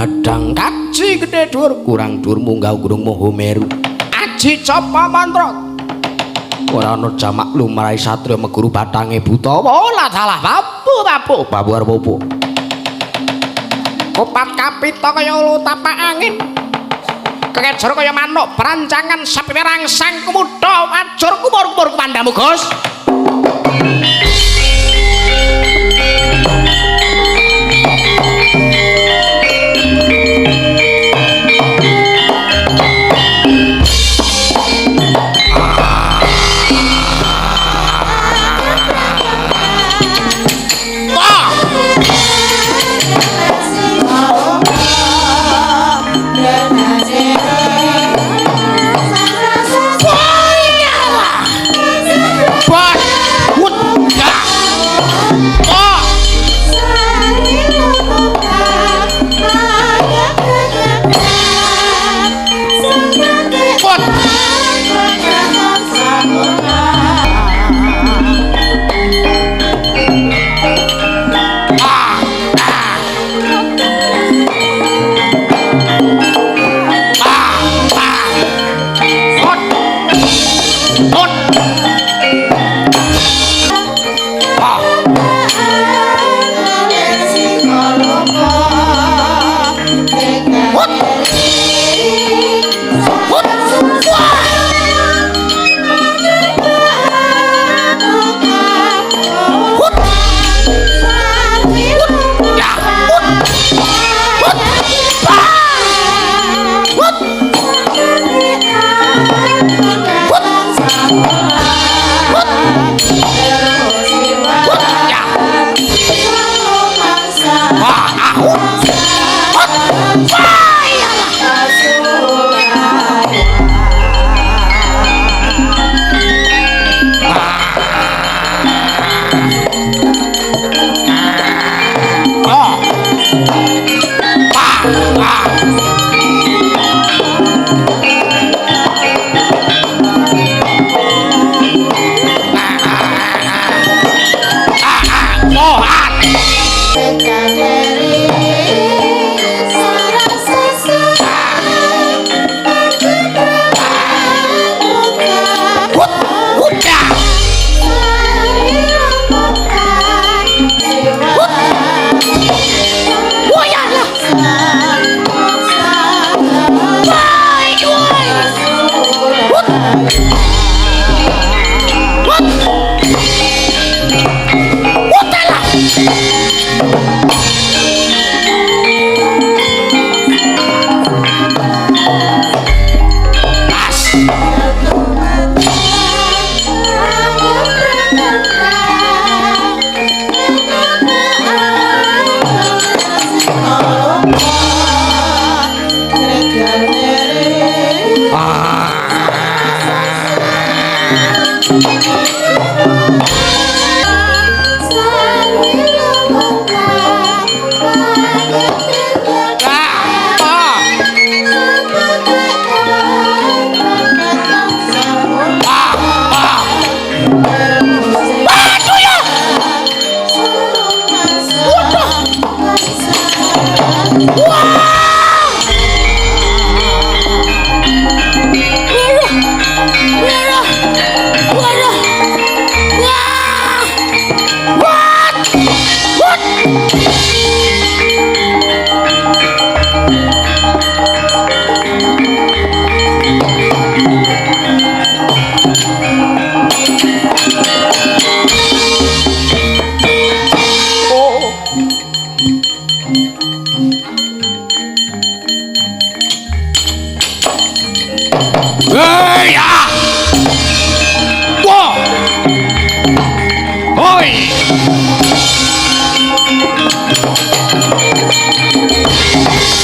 hadang. Kaji gedhe dhuwur kurang dhuwur munggah gunung Mahameru. Aji capa mantra. Ora ana jamak lumrahe satriya meguru bathange buta. Ora salah babu babu babu arep opo? Kopat kapita kaya ulu tapak angin. Kekejar kaya manuk berancangan sapi rangsang kemudha ajur kumur-kumur pandamu, Gus.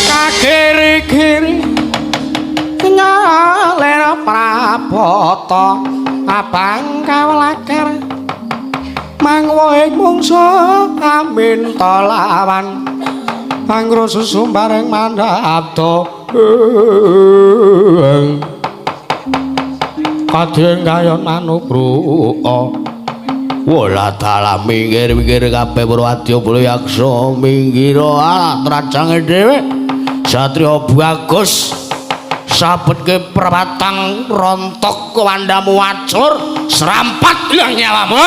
Kagiri-giri nyalir prapata abang kawlaker mangwohing mungsa aminta lawan angro susumbareng mandhapta kadheng kayon manubruka. Wala dalah minggir-minggir kabeh Purwadya Yaksa minggir alah trajange dhewe. Satria bagus sabetke perwatang rontok wandamu acur serampat ilang nyawamu.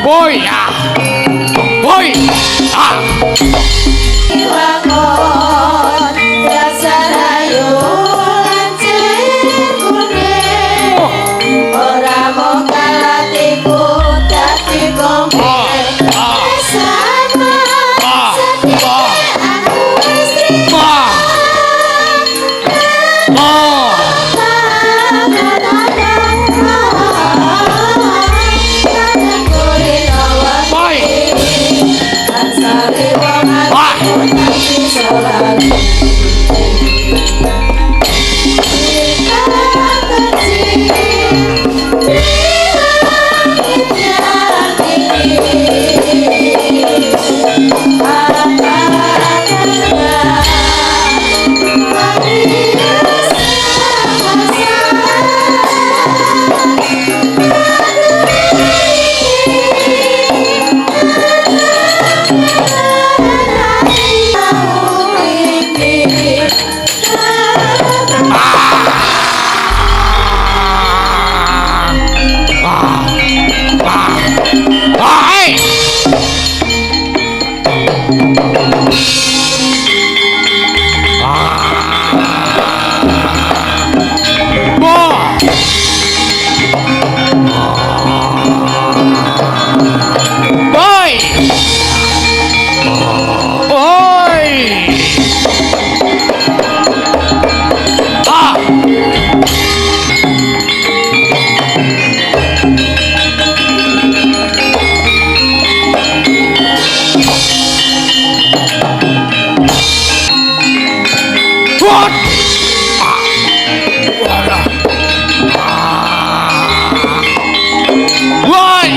Woi ah. Woi ah. Woi.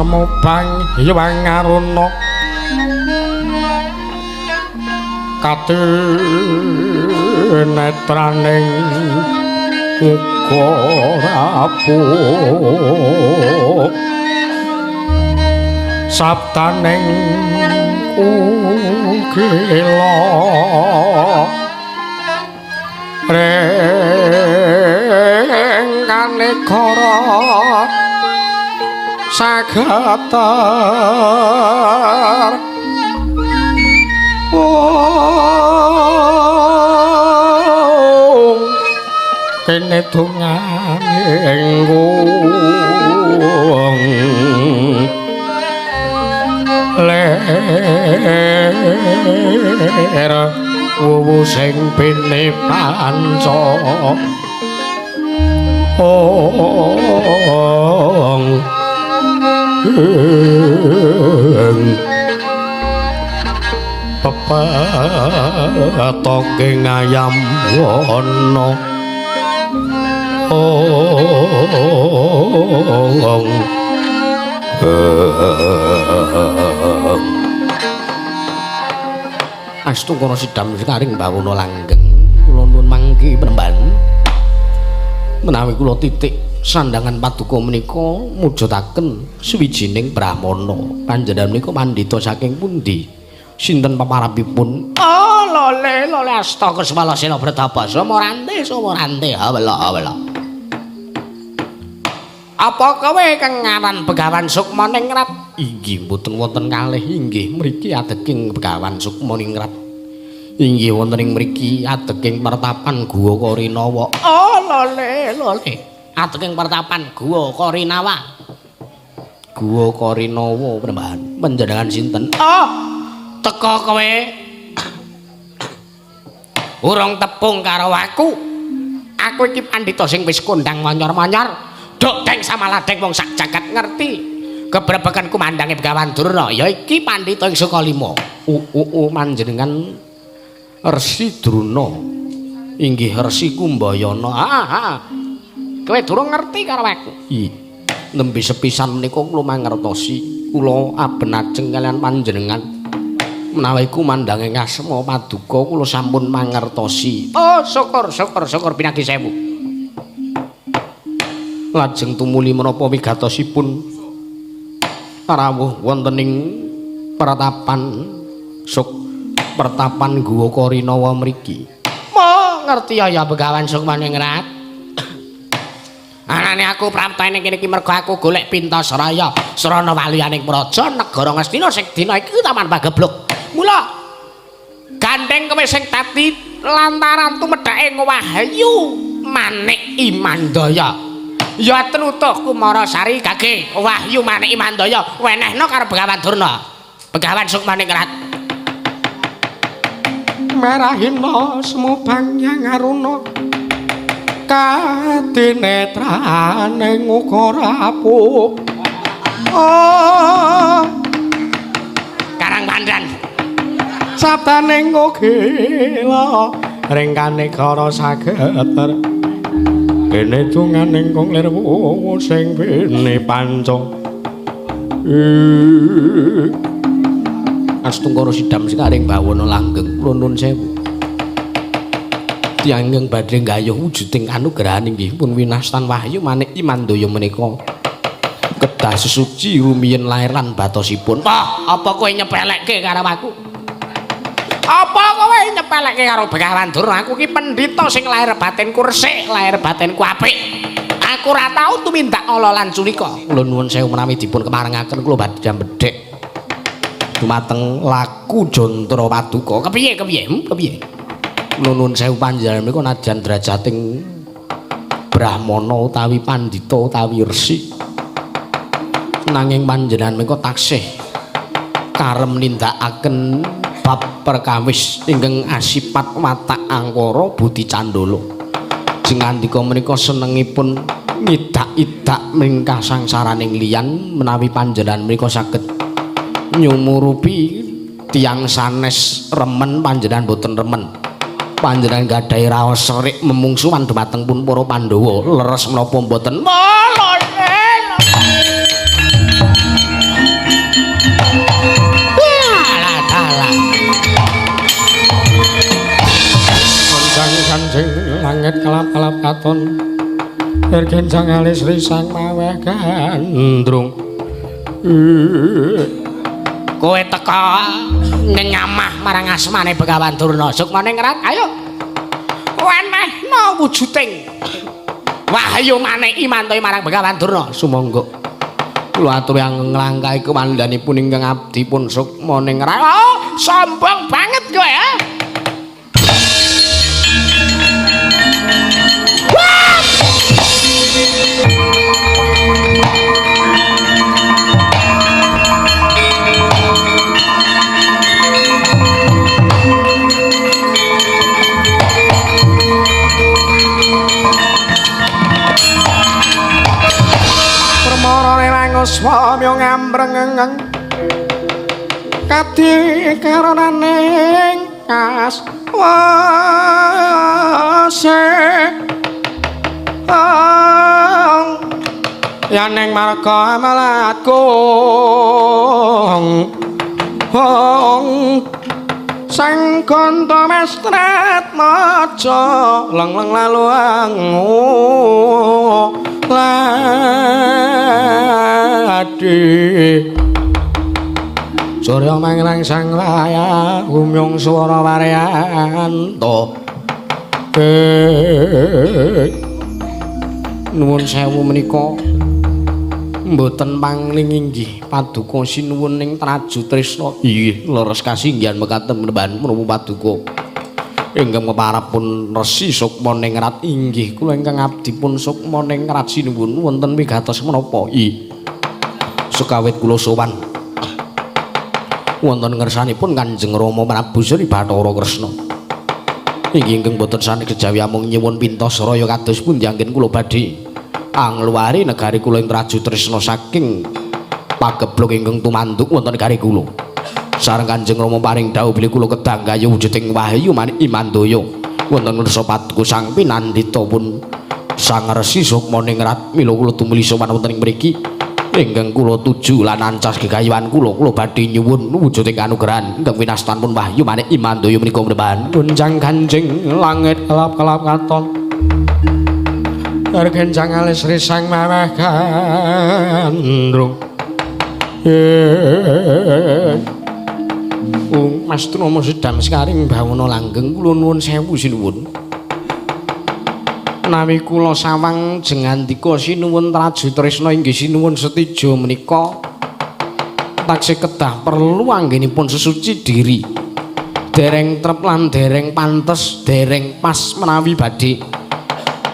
Semobang Hyang Aruna katenetraning uga rapuh sabtaning kukila ring kanegara sageter wong kene donganing wong ler wuwu sing bene panca ong pepetoke ngayam wana ong. Astungkara sidam sekaring bawana langgeng. Kula nuwun mangki penemban. Menawi kula titik sandangan paduka menika mujudaken suwijining brahmana. Panjenengan menika pandhita saking pundi? Sinten pamarapipun? Oh, lole lole astaka semala sena bretapa sumorante sumorante hawela hawela. Apa kowe kang ngaran Begawan Sukmaningrat? Inggih mboten wonten kalih, inggih mriki adeking Begawan Sukmaningrat. Inggih wonten ing mriki adeking pertapan Guwa Korinawa. Oh lole lole. Adeking pertapan Guwa Korinawa. Guwa Korinawa penembahan. Panjenengan sinten? Oh, teka kowe. Urung tepung karo aku. Aku iki pandhita sing wis kondang manyor-manyor. Dok deng samaladeng wong sak jagat ngerti kebrebekan kumandange Begawan Durna ya iki pandhita ing Sukalima. Panjenengan Resi Druna inggih Resi Kumbayana. Kowe durung ngerti karo aku. Nembe sepisan menika kula mangertosi kula aben ajeng kalian panjenengan menawi kumandange ngasma paduka kula sampun mangertosi. Oh syukur syukur syukur pinagi sewu. Lajeng tumuli menapa wigatosipun rawuh wonten ing pertapan suk pertapan Guwa Korinawa mriki. Mo ngerti ya Begawan Sukmaningrat. Anane aku praptane kene iki mergo aku golek Pintasraya srana waliyaning praja negara Ngastina sing dina iki Taman Pagebluk. Mula gandeng kowe sing dadi lantaran tumedhake wahyu manik Imandaya. Ya tlutuh Kumarasari gage wahyu manik Imandaya wenehno karo Begawan Durna. Begawan Sukmaningrat. Merahina semubang yang aruna kadinetraning uga rapuh. Oh Karang Pandan sabtaning kukila ring kanegara sageter kene dunganing kung lir wuwu sing bene panca. Astungkara sidam sekaring bawana langgeng kula nuwun sewu. Tiyang ingkang badhe nggayuh wujuding kanugrahan inggih pun winastan wahyu manik Imandaya menika kedah sesuci rumiyin lair lan batosipun. Wah, apa kowe nyepelekke karo aku? Apa kowe nyepelekke karo Begawan Durna? Aku ki pendhita sing lair batinku resik, lahir batinku apik. Aku ora tau tumindak ala lan sulika. Kula nuwun sewu menawi dipun kemarengaken kula badhe bedhek dumateng laku jantara paduka. Kepiye kepiye? Kepiye? Kula nuwun sewu panjenengan menika najan derajating brahmana utawi pandhita utawi resi. Nanging panjenengan menika taksih karem nindakaken bab perkawis ingkang asipat watak angkara budi candala. Jengandika menika senengipun ngidak-idak mringkah sangsaraning liyan menawi panjenengan menika saged nyumurupi tiyang sanes remen panjenengan boten remen. Panjenengan gadhahi raos serik memungsuhan dumateng pun para Pandhawa. Leres menapa mboten? langit kelap-kelap katon. Ergenjang alis risang maweh gandrung. Kowe teka ngenyamah marang asmane Begawan Durna. Sukmane ngrat, ayo. Wenehna wujuding wahyu maneki mantohi marang Begawan Durna. Sumangga. Kula aturi nglangkahi kewandhanipun ingkang abdi pun Sukmane ngrat. Oh, sombong banget kowe ya. Swami ngambreng kadi karonaning kaswase yaning marga amalatku sang ganta mestret maca leng-leng lalu angu ladi surya manglang sang waya gumyung swara waryanto. Nuwun sewu menika mboten pangling inggih paduka sinuwun ing Traju Tresna. Inggih leres kasinggihan mekaten menembahan menapa paduka ingkang keparapun Resi Sukma Ningrat. Inggih kula ingkang abdi pun Sukma Ningrat sinuwun wonten wigatos menapa? I sukawit kula sowan wonten ngersanipun Kanjeng Rama Prabu Sri Bathara Kresna. Inggih ingkang boten sane kejawi amung nyuwun pintos raya kados pundi anggen kula badhe angluwari negari kula ing Traju Tresna saking pageblug ingkang tumanduk wonten negari kula. Sareng Kanjeng Rama paring dawuh bilih kula kedah gayuh wujuding wahyu manik Imandaya wonten ngersa paduka sang pinandhita pun Sang Resi Sukma Ningrat. Mila kula tumuli sowan wonten ing mriki ingkang kula tuju lan ancas gegayuhan kula, kula badhe nyuwun wujuding kanugrahan ingkang winastanipun wahyu manik Imandaya menika mrembahan. Gonjang ganjing langit kelap-kelap katon. Ergenjang alis risang maweh gandrung. Mas Trama sedam sekaring bawana langgeng kula nuwun sewu sinuwun. Menawi kula sawang jengandika sinuwun Traju Tresna inggih sinuwun setija menika taksih kedah perlu anggenipun sesuci diri. Dereng trep lan dereng pantes, dereng pas menawi badhe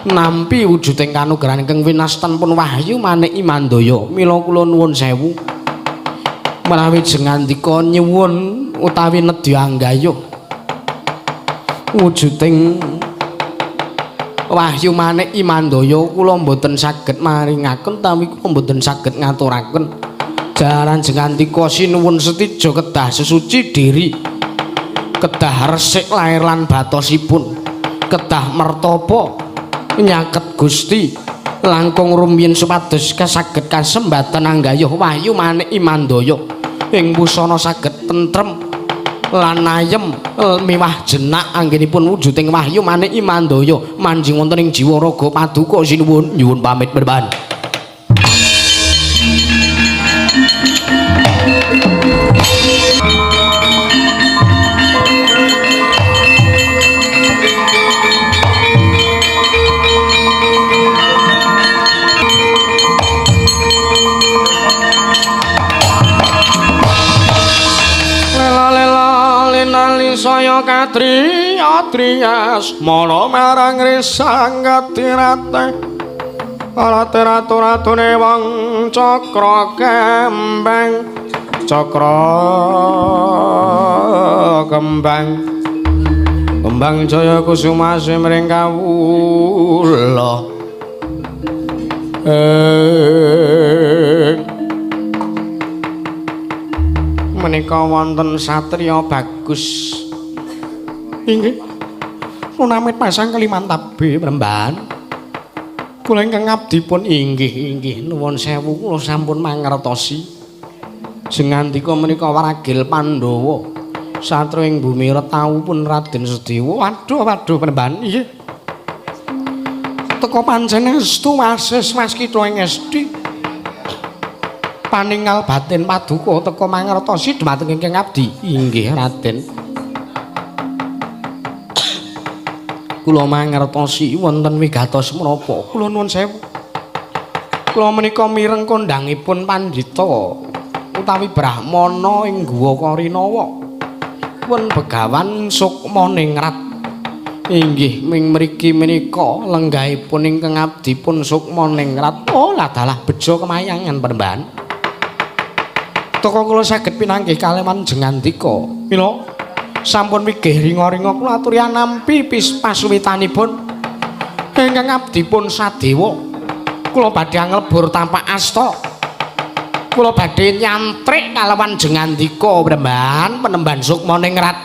nampi wujuding kanugrahan ingkang winastanipun wahyu manik Imandaya. Mila kula nuwun sewu menawi jengandika nyuwun utawi nedya anggayuh wujuding wahyu manik Imandaya kula mboten saged maringaken utawi kula mboten saged ngaturaken. Jaran jengandika sinuwun setija kedah sesuci diri, kedah resik lair lan batosipun, kedah mertapa nyaket Gusti langkung rumiyin supados kasaged kasembatan anggayuh wahyu manik Imandaya ing busana saged tentrem lan ayem miwah jenak anggenipun wujuding wahyu manik Imandaya manjing wonten ing jiwa raga paduka sinuwun. Nyuwun pamit mrembahan. Saya kadri adrias mara marang risang katirate rate ratu ratune wong cakra kembang cakra kembang kembang jaya kusuma simring kawula. Menika wonten satriya bagus. Inggih. Punamit pasang kalimantabe mrembahan. Kula ingkang abdi pun inggih inggih nuwun sewu kula sampun mangertosi. Jengandika menika waragil Pandhawa. Satria ing bumi Retau pun Raden Sedewa. Waduh waduh mrembahan. Inggih. Teka pancen estu wasis waskita ing esti. Paningal batin paduka teka mangertosi dhumateng ingkang abdi. Inggih Raden. Kula mangertosi wonten wigatos menapa? Kula nuwun sewu. Kula menika mireng kondhangipun pandhita utawi brahmana ing Guwa Karinawa. Pun Begawan Sukmaningrat. Inggih ming mriki menika lenggahipun ingkang abdi pun Sukmaningrat. Oh ladalah bejo kemayangan Panembahan. Teka kula saged pinanggih kalewan jengandika. Mila sampun wigih ringa-ringa kula aturi anampi pasuwitanipun ingkang abdi pun Sadewa. Kula badhe nglebur tapak asta. Kula badhe nyantrik kalawan jengandika Panembahan Panembahan Sukmaningrat.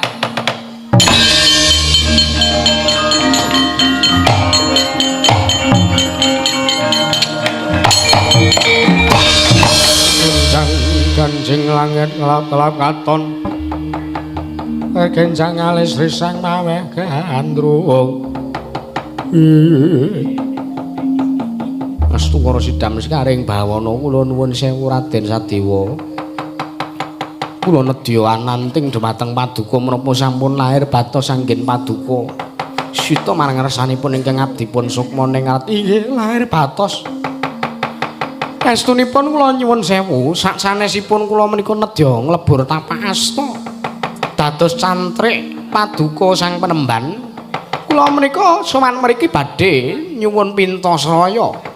Gunjang ganjing langit ngelap-ngelap katon. Genjang alis risang maweh gandrung. Astungkara sidam sekaring bawana kula nuwun sewu Raden Sadewa. Kula nedya ananting dhumateng paduka menapa sampun lair batos anggen paduka. Sita marang ngersanipun ingkang abdi pun Sukmaningrat. Inggih lair batos. Estunipun kula nyuwun sewu saksanesipun kula menika nedya nglebur tapak asta dados cantrik paduka sang Panembahan. Kula menika sowan mriki badhe nyuwun pintasraya.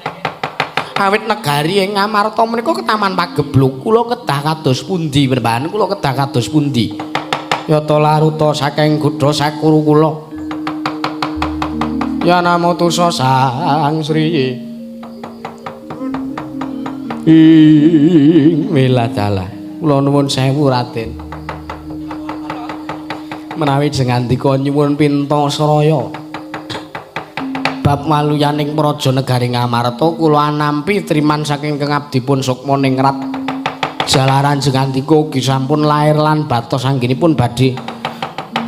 Awit negari ing Ngamarta menika ketaman pagebluk. Kula kedah kados pundi Panembahan? Kula kedah kados pundi? Yata laruta saking gudha sakuru kula. Ya namutusa Sang Sri. Ing weladalah. Kula nuwun sewu Raden. Menawi jengandika nyuwun pintasraya bab waluyaning praja negari Ngamarta kula anampi triman saking ingkang abdi pun Sukmaningrat. Jalaran jengandika ugi sampun lair lan batos anggenipun badhe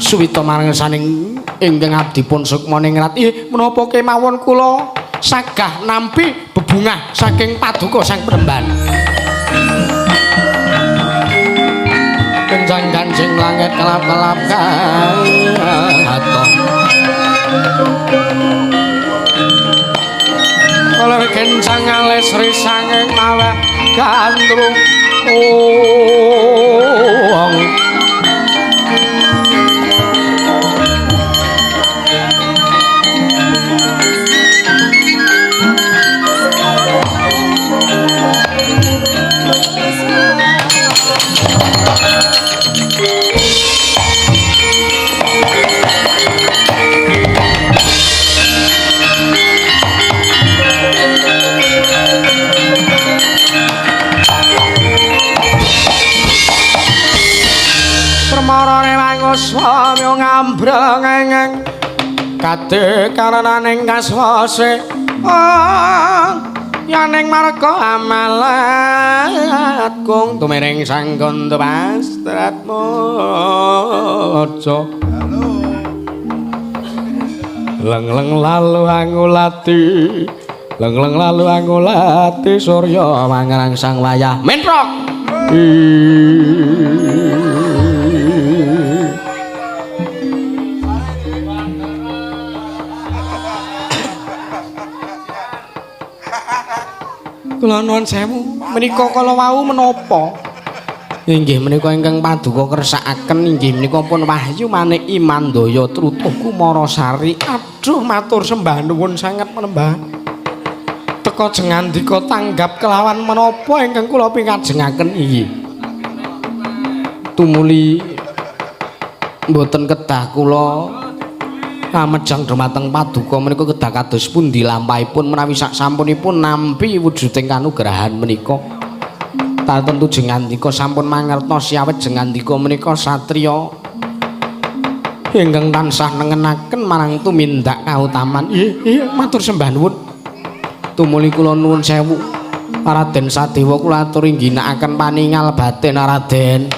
suwita marang saning ingkang abdi pun Sukmaningrat. Ih menapa kemawon kula sagah nampi bebungah saking paduka sang Panembahan. Kenjang ganjing langit kelap-kelap katon. Kaler kencang alis risanging maweh gandrung. Ong. Permarane manguswa ngambreng kade karenaning kaswase yaning marga amalat kung tumiring sang Gandapastratmaja. Leng-leng lalu angulati, leng-leng lalu angulati surya mangrangsang wayah mentrok. Kula nuwun sewu, menika kala wau menapa? Inggih menika ingkang paduka kersakaken inggih menika pun wahyu maneki Mandaya Trutuh Kumarasari. Aduh matur sembah nuwun sanget Panembahan. Teka jengandika tanggap kelawan menapa ingkang kula pikajengaken inggih. Tumuli mboten kedah kula amejang dhumateng paduka menika kedah kados pundi lampahipun menawi sak sampunipun nampi wujuding kanugrahan menika. Tartemtu jengandika sampun mangertos awit jengandika menika satriya ingkang tansah nengenaken marang tumindak kautaman. Iya matur sembah nuwun. Tumuli kula nuwun sewu Raden Sadewa kula aturi ngginakaken paningal batin Raden.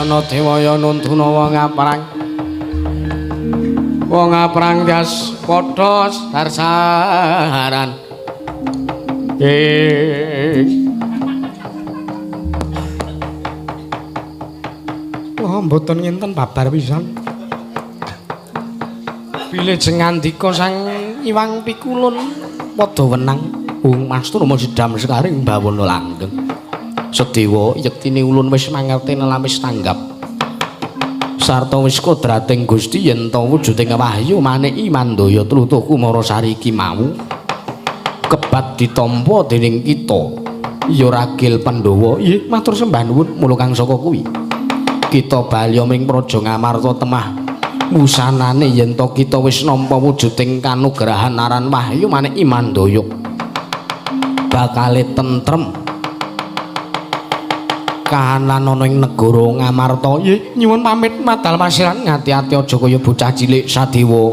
Yana Dewaya nuntuna wong aprang. Wong aprang tias padha darsaran. Wah, mboten ngenten babar pisan. Bilih jengandika Sang Iwang Pikulun padha wenang Bung Mastur sidam sekaring bawana langgeng. Sedewa yektine ulun wis mangerti lan wis tanggap. Sarta wis kodrating Gusti yen ta wujuding wahyu maneki Mandaya tlutuh Kumarasari iki mau kebat ditampa dening kita. Ya ragil Pandhawa, nggih matur sembah nuwun mula kang saka kuwi. Kita bali ming Praja Ngamarta temah wusanane yen ta kita wis nampa wujuding kanugrahan aran wahyu maneki Mandaya bakale tentrem kahanan ana ing negara Ngamarta. Nggih nyuwun pamit madal pasiran, ngati-ati aja kaya bocah cilik Sadewa.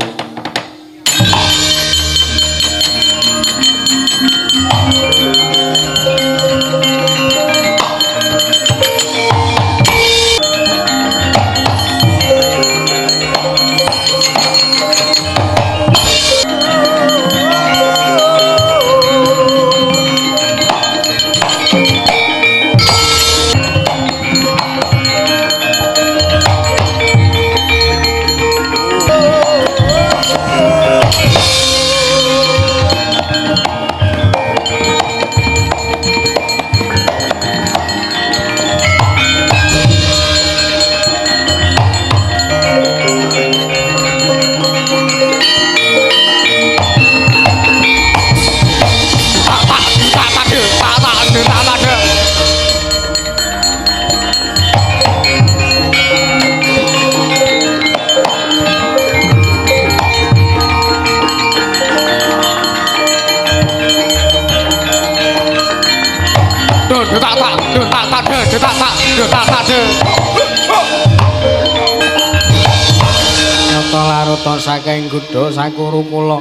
Nyata laruta saking gudha sakuru kula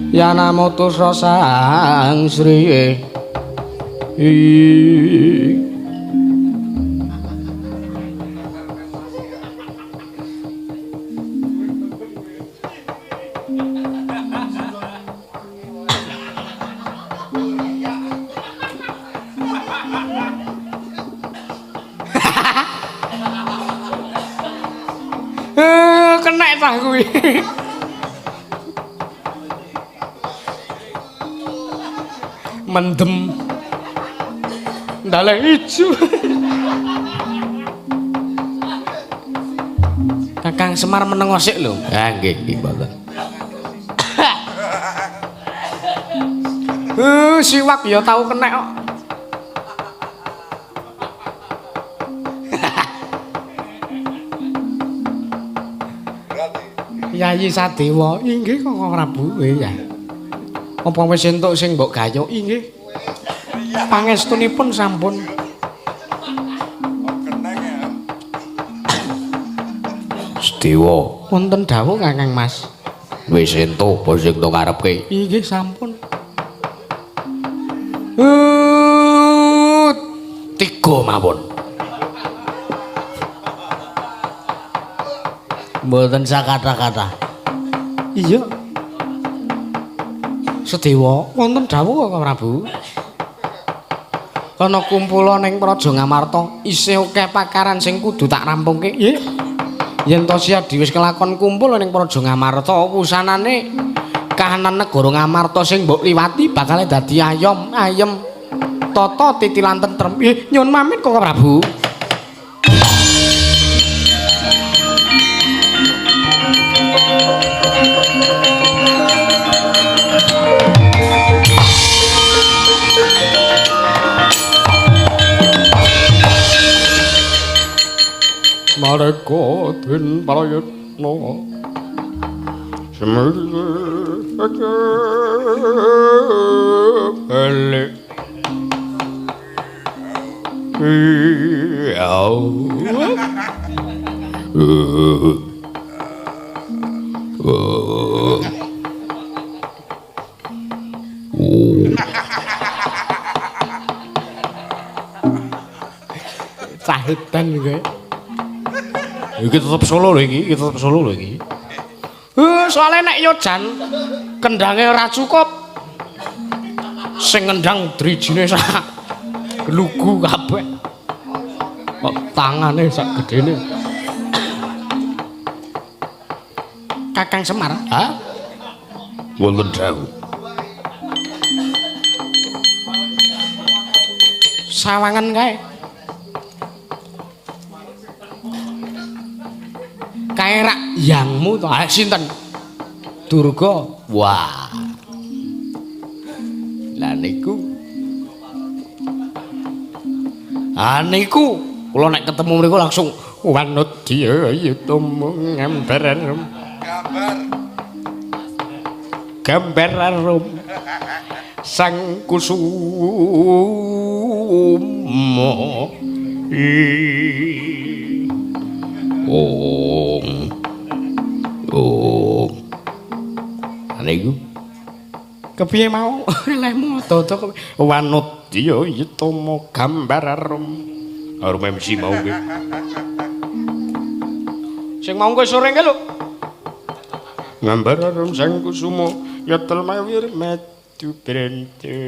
Yanamutu sang Sri. Kena cah kuwi. Mendem. Ndale ijo. Kakang Semar meneng sik lho. Ha nggih nggih mboten. Siwak ya tau kenek kok. Yayi Sadewa, inggih Kakang Prabu, ya. Apa wis entuk sing mbok gayuh? Inggih. Pangestunipun sampun. Sedewa, wonten dawuh Kakang Mas. Wis entuk apa sing tok karepke? Inggih sampun. Tiga mawon. Mboten sakata-kata. Iya. Sedewa, wonten dawuh Kakang Prabu. Kana kumpula ning Praja Ngamarta, isih akeh pakaran sing kudu tak rampungke. Nggih. Yen to Siadi wis kelakon kumpul ning Praja Ngamarta, wusanane kahanan negara Ngamarta sing mbok liwati bakal dadi ayom, ayem, tata titilan tentrem. Nggih, nyuwun pamit Kakang Prabu. Mareka den prayitna semele Cahitan kowe. Iki tetep Solo lho iki, iki tetep Solo lho iki. Soale nek yo jan kendange ora cukup. Sing ngendang drijine sak glugu kabeh. Kok tangane sak gedene. Kakang Semar, ha? Wonten dawuh. Sawangan kae. Kae rak yangmu to. Ah sinten? Durga. Wah. Lah niku. Ah niku kula nek ketemu mriku langsung wanudya yutama ngambar Gambar. Gambar arum sang kusuma. Om. Om. Niku kepiye mau lehmu dodo wanudya yutama gambar arum. Arum MC mau kuwi. Sing mau kowe sore kae lho. Gambar arum sang kusuma yatel mawir madu brente.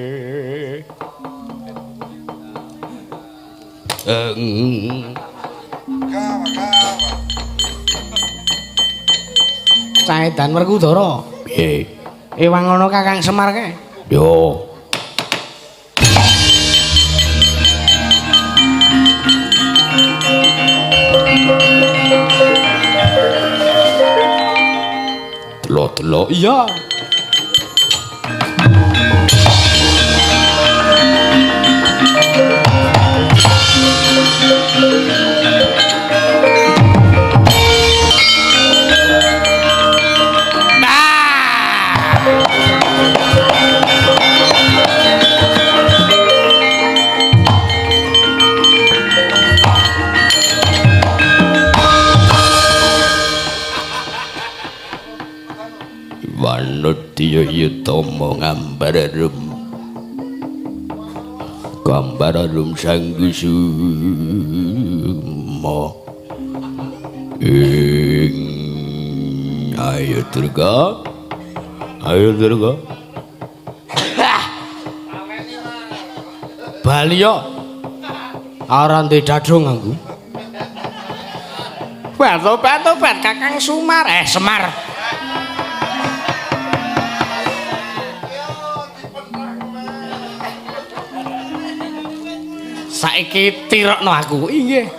Gawa, gawa. Caedan Werkudara. Piye? Ewang ana Kakang Semar kae. Yo. Delok-delok. Iya. Wanudya yutama ngambar arum. Gambar arum sang kusuma. Ing ayo Durga. Ayo Durga. Bali yo. Ora ndek dadung aku. Batu-batu bat Kakang Sumar. Semar. Saiki tirokno aku. Inggih.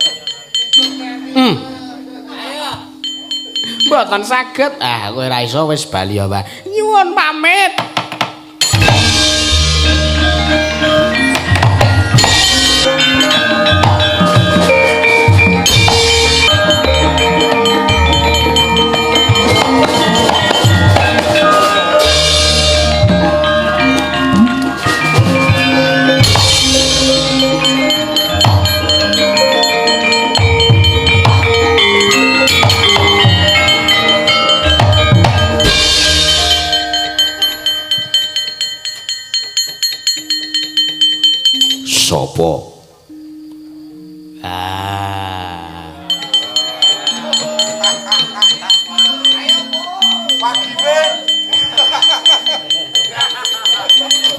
Mboten saged. Ah, kowe ora iso wis bali ya, Pak. Nyuwun pamit. Sopo? Ah.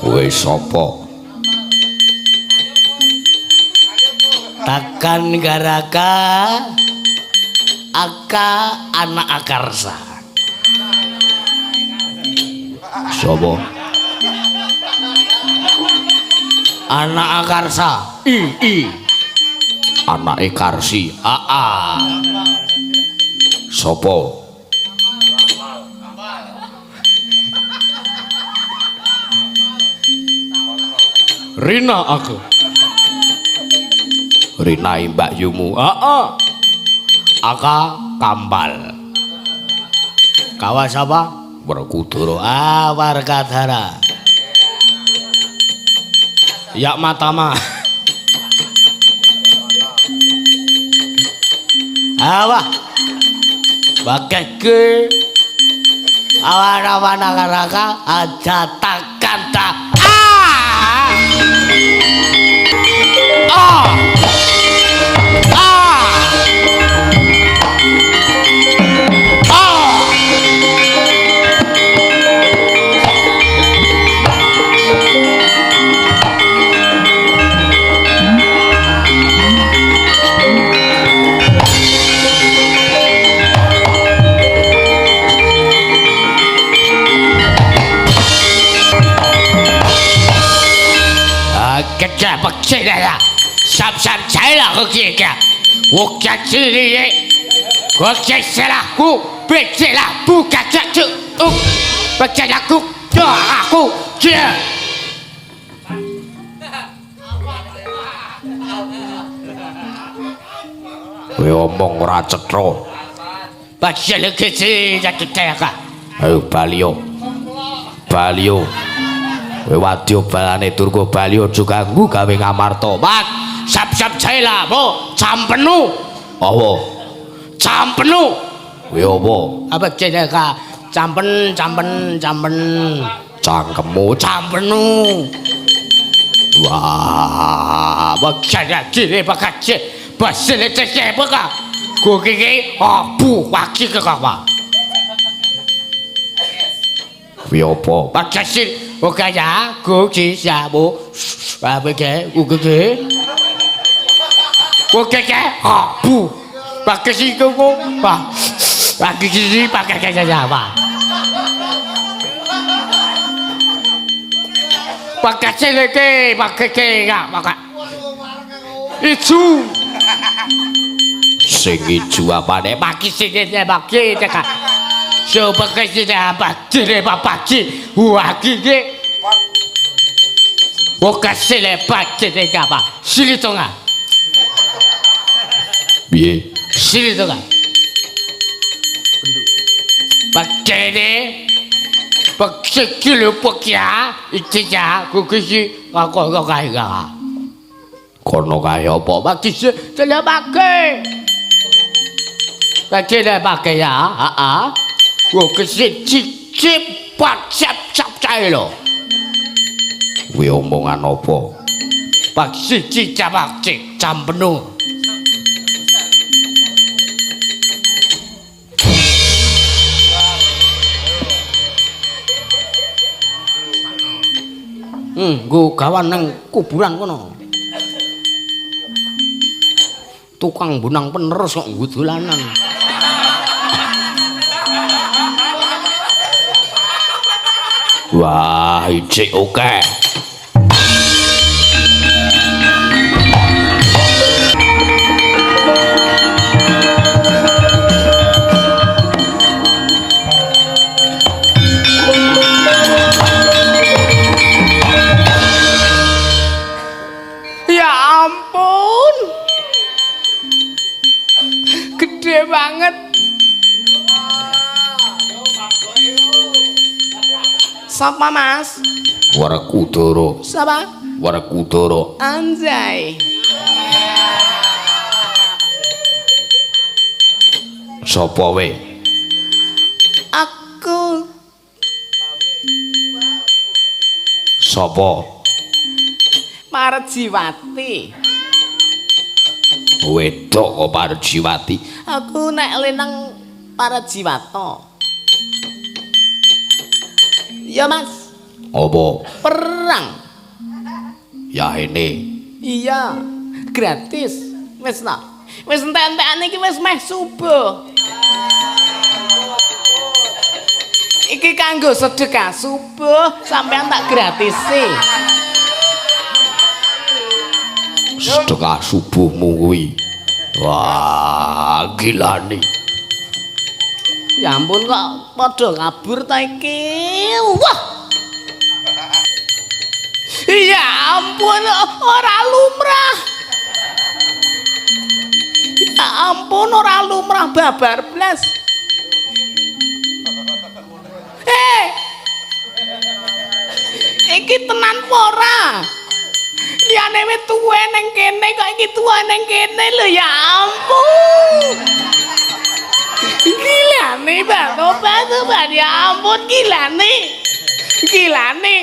Kowe sapa? Takan Garaka Aka anak Akarsa. Sapa? Anak Akarsa. I. Anake Karsi. A. Sapa? Rina aku. Rina Mbak Yumu. Heeh. Aka Kambal. Kawas apa? Werkudara. Ah, Warkadara. Yak Matama. Awah. Bakeke. Awan-awan akaraka aja takanta. Ah. Ah. Ah. 个不起来了，上上菜了个这个，我家这里，我这些了，我别这了，不敢这这，哦，不这了，我这啊，我这。Kowe omong ora cetha. Bacil kecil jatuh teka. Ayo baliyo. Baliyo. Kowe wadya balane Durga bali aja ganggu gawe ngamarta. Bak, sap-sap jela, bo, campenu. Apa? Campenu. Kowe apa? Apa jela campen, campen, campen. Cangkemmu campenu. Wah, bak jela bakace. Basile cece baka. Go iki abu waki kekawa. Kuwi apa? Bakasil oka ya go ki ya bo. Ba ke u ke ke. Go ke ke abu. Bakasil go go ba. Bakasil bakake ya ba. Bakasil ke bakake ya baka. Iju. Sing ijo apane? Baki sing baki teka. So baki sing baki le baki. Waki ke. Bokase le baki teka ba. Sili tonga. Piye? Sili tonga. Baki le baki ki le bokia iki ya kukusi ko ka ka. Kono kae apa? Baki sing le baki. Baki le baki ya, heeh. Wo kesi cicip pak cap cap cae lho. Kuwi omongan apa? Pak siji cabak cik campenu. Nggo gawan nang kuburan kono. Tukang bunang penerus kok nggo dolanan. Wah, ijik oke. Ya ampun. Gede banget. Sapa Mas? Werkudara. Sapa? Werkudara. Anjay. Sapa we? Aku. Sapa? Parjiwati. Wedok kok Parjiwati? Aku nek leneng Parjiwata. Ya Mas. Apa? Perang. Ya ini. Iya, gratis. Wis ta. Wis entek-entekane iki wis meh subuh. Iki kanggo sedekah subuh, sampean tak gratisi. Sedekah subuhmu kuwi. Wah, gilani. Ya ampun kok padha kabur ta iki. Wah. Ya ampun ora lumrah. Ya ampun ora lumrah babar blas. Iki tenan apa ora? Liyane wis tuwe ning kene kok iki tuwa ning kene lho ya ampun. Gila nih Bang, obat obat ya ampun gila nih. Gila nih.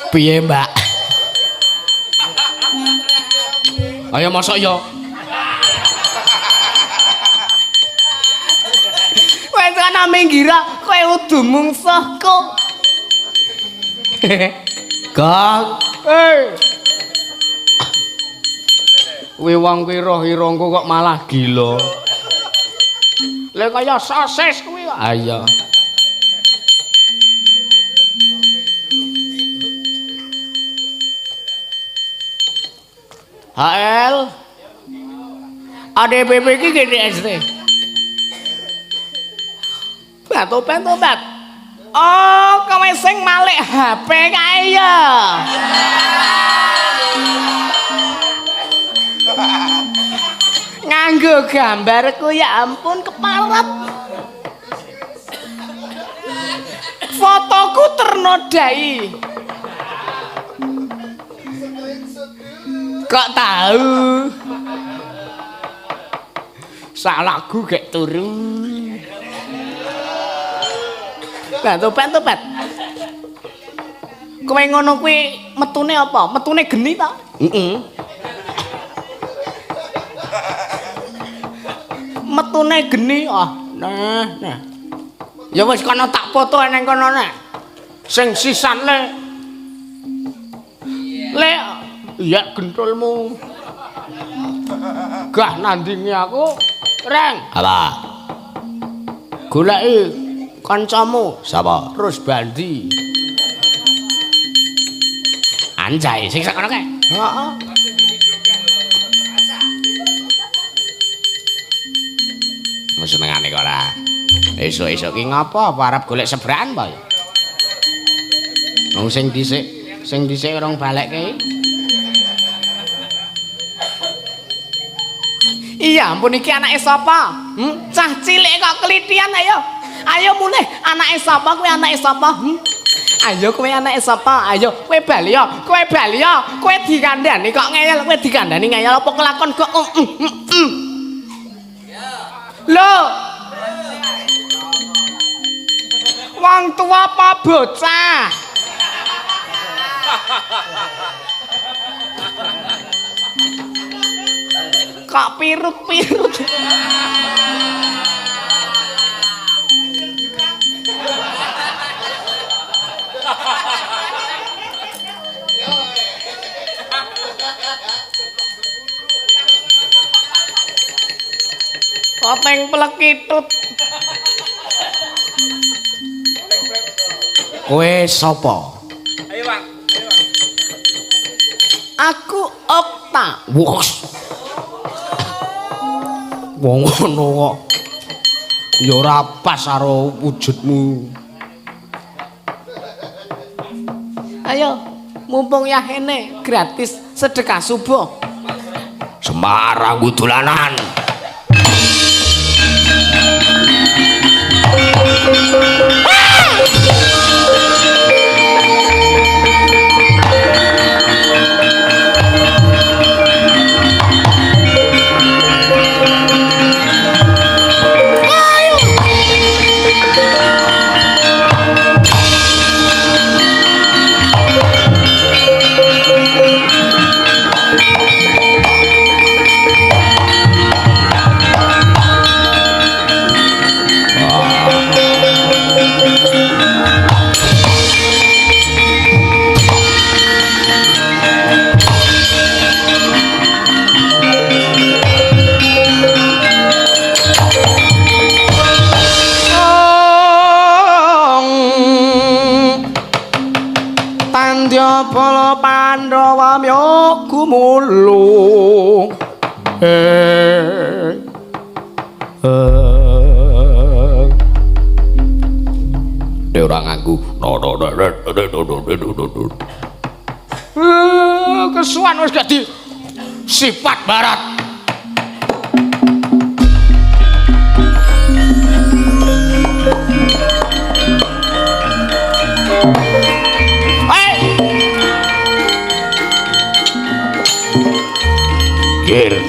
Piye, Mbak? Ayo mosok yo. Wes ana minggira kowe udu mungsuhku. Gong. Eh. Kuwi wong kuwi roh irungku kok malah gila. Lha kaya sosis kuwi kok. Ah iya. HL ADPP iki gede SD. Batopen tobat. Oh, kowe sing malik HP kae ya. Nganggo gambarku ya ampun keparep. Fotoku ternodai. Kok tahu? Salahku gek turu. Nah, tobat tobat. Kowe ngono kuwi metune apa? Metune geni ta? Heeh. Metune geni. Ah, nah, nah. Ya wis kono tak foto nang kono nek. Sing sisan le. Le, iya gentulmu. Gah nandingi aku. Reng. Apa? Goleki kancamu. Sapa? Terus Bandi. Anjay, sing sak kono kae. Heeh. Senengane kok ora. Esuk-esuk ki ngapa apa arep golek sebrakan apa ya? Wong sing dhisik urung balekke. Iya ampun iki anake sapa? Cah cilik kok kelitian ayo. Ayo mulih, anake sapa kowe anake sapa? Ayo kowe anake sapa? Ayo kowe bali ya, kowe bali ya. Kowe dikandani kok ngeyel, kowe dikandani ngeyel apa kelakon kok. Lho. Wong tuwa apa bocah? Kok pirut-pirut. Kopeng plekitut. Kowe sapa? Ayo, Bang. Aku Okta. Wos. Wong ngono kok. Ya ora pas karo wujudmu. Ayo, mumpung yahene gratis sedekah subuh. Semarang dolanan. Tandya bala Pandhawa mya gumulung. Nek ora nganggo Kesuwan wis gak di sifat barat. Gir.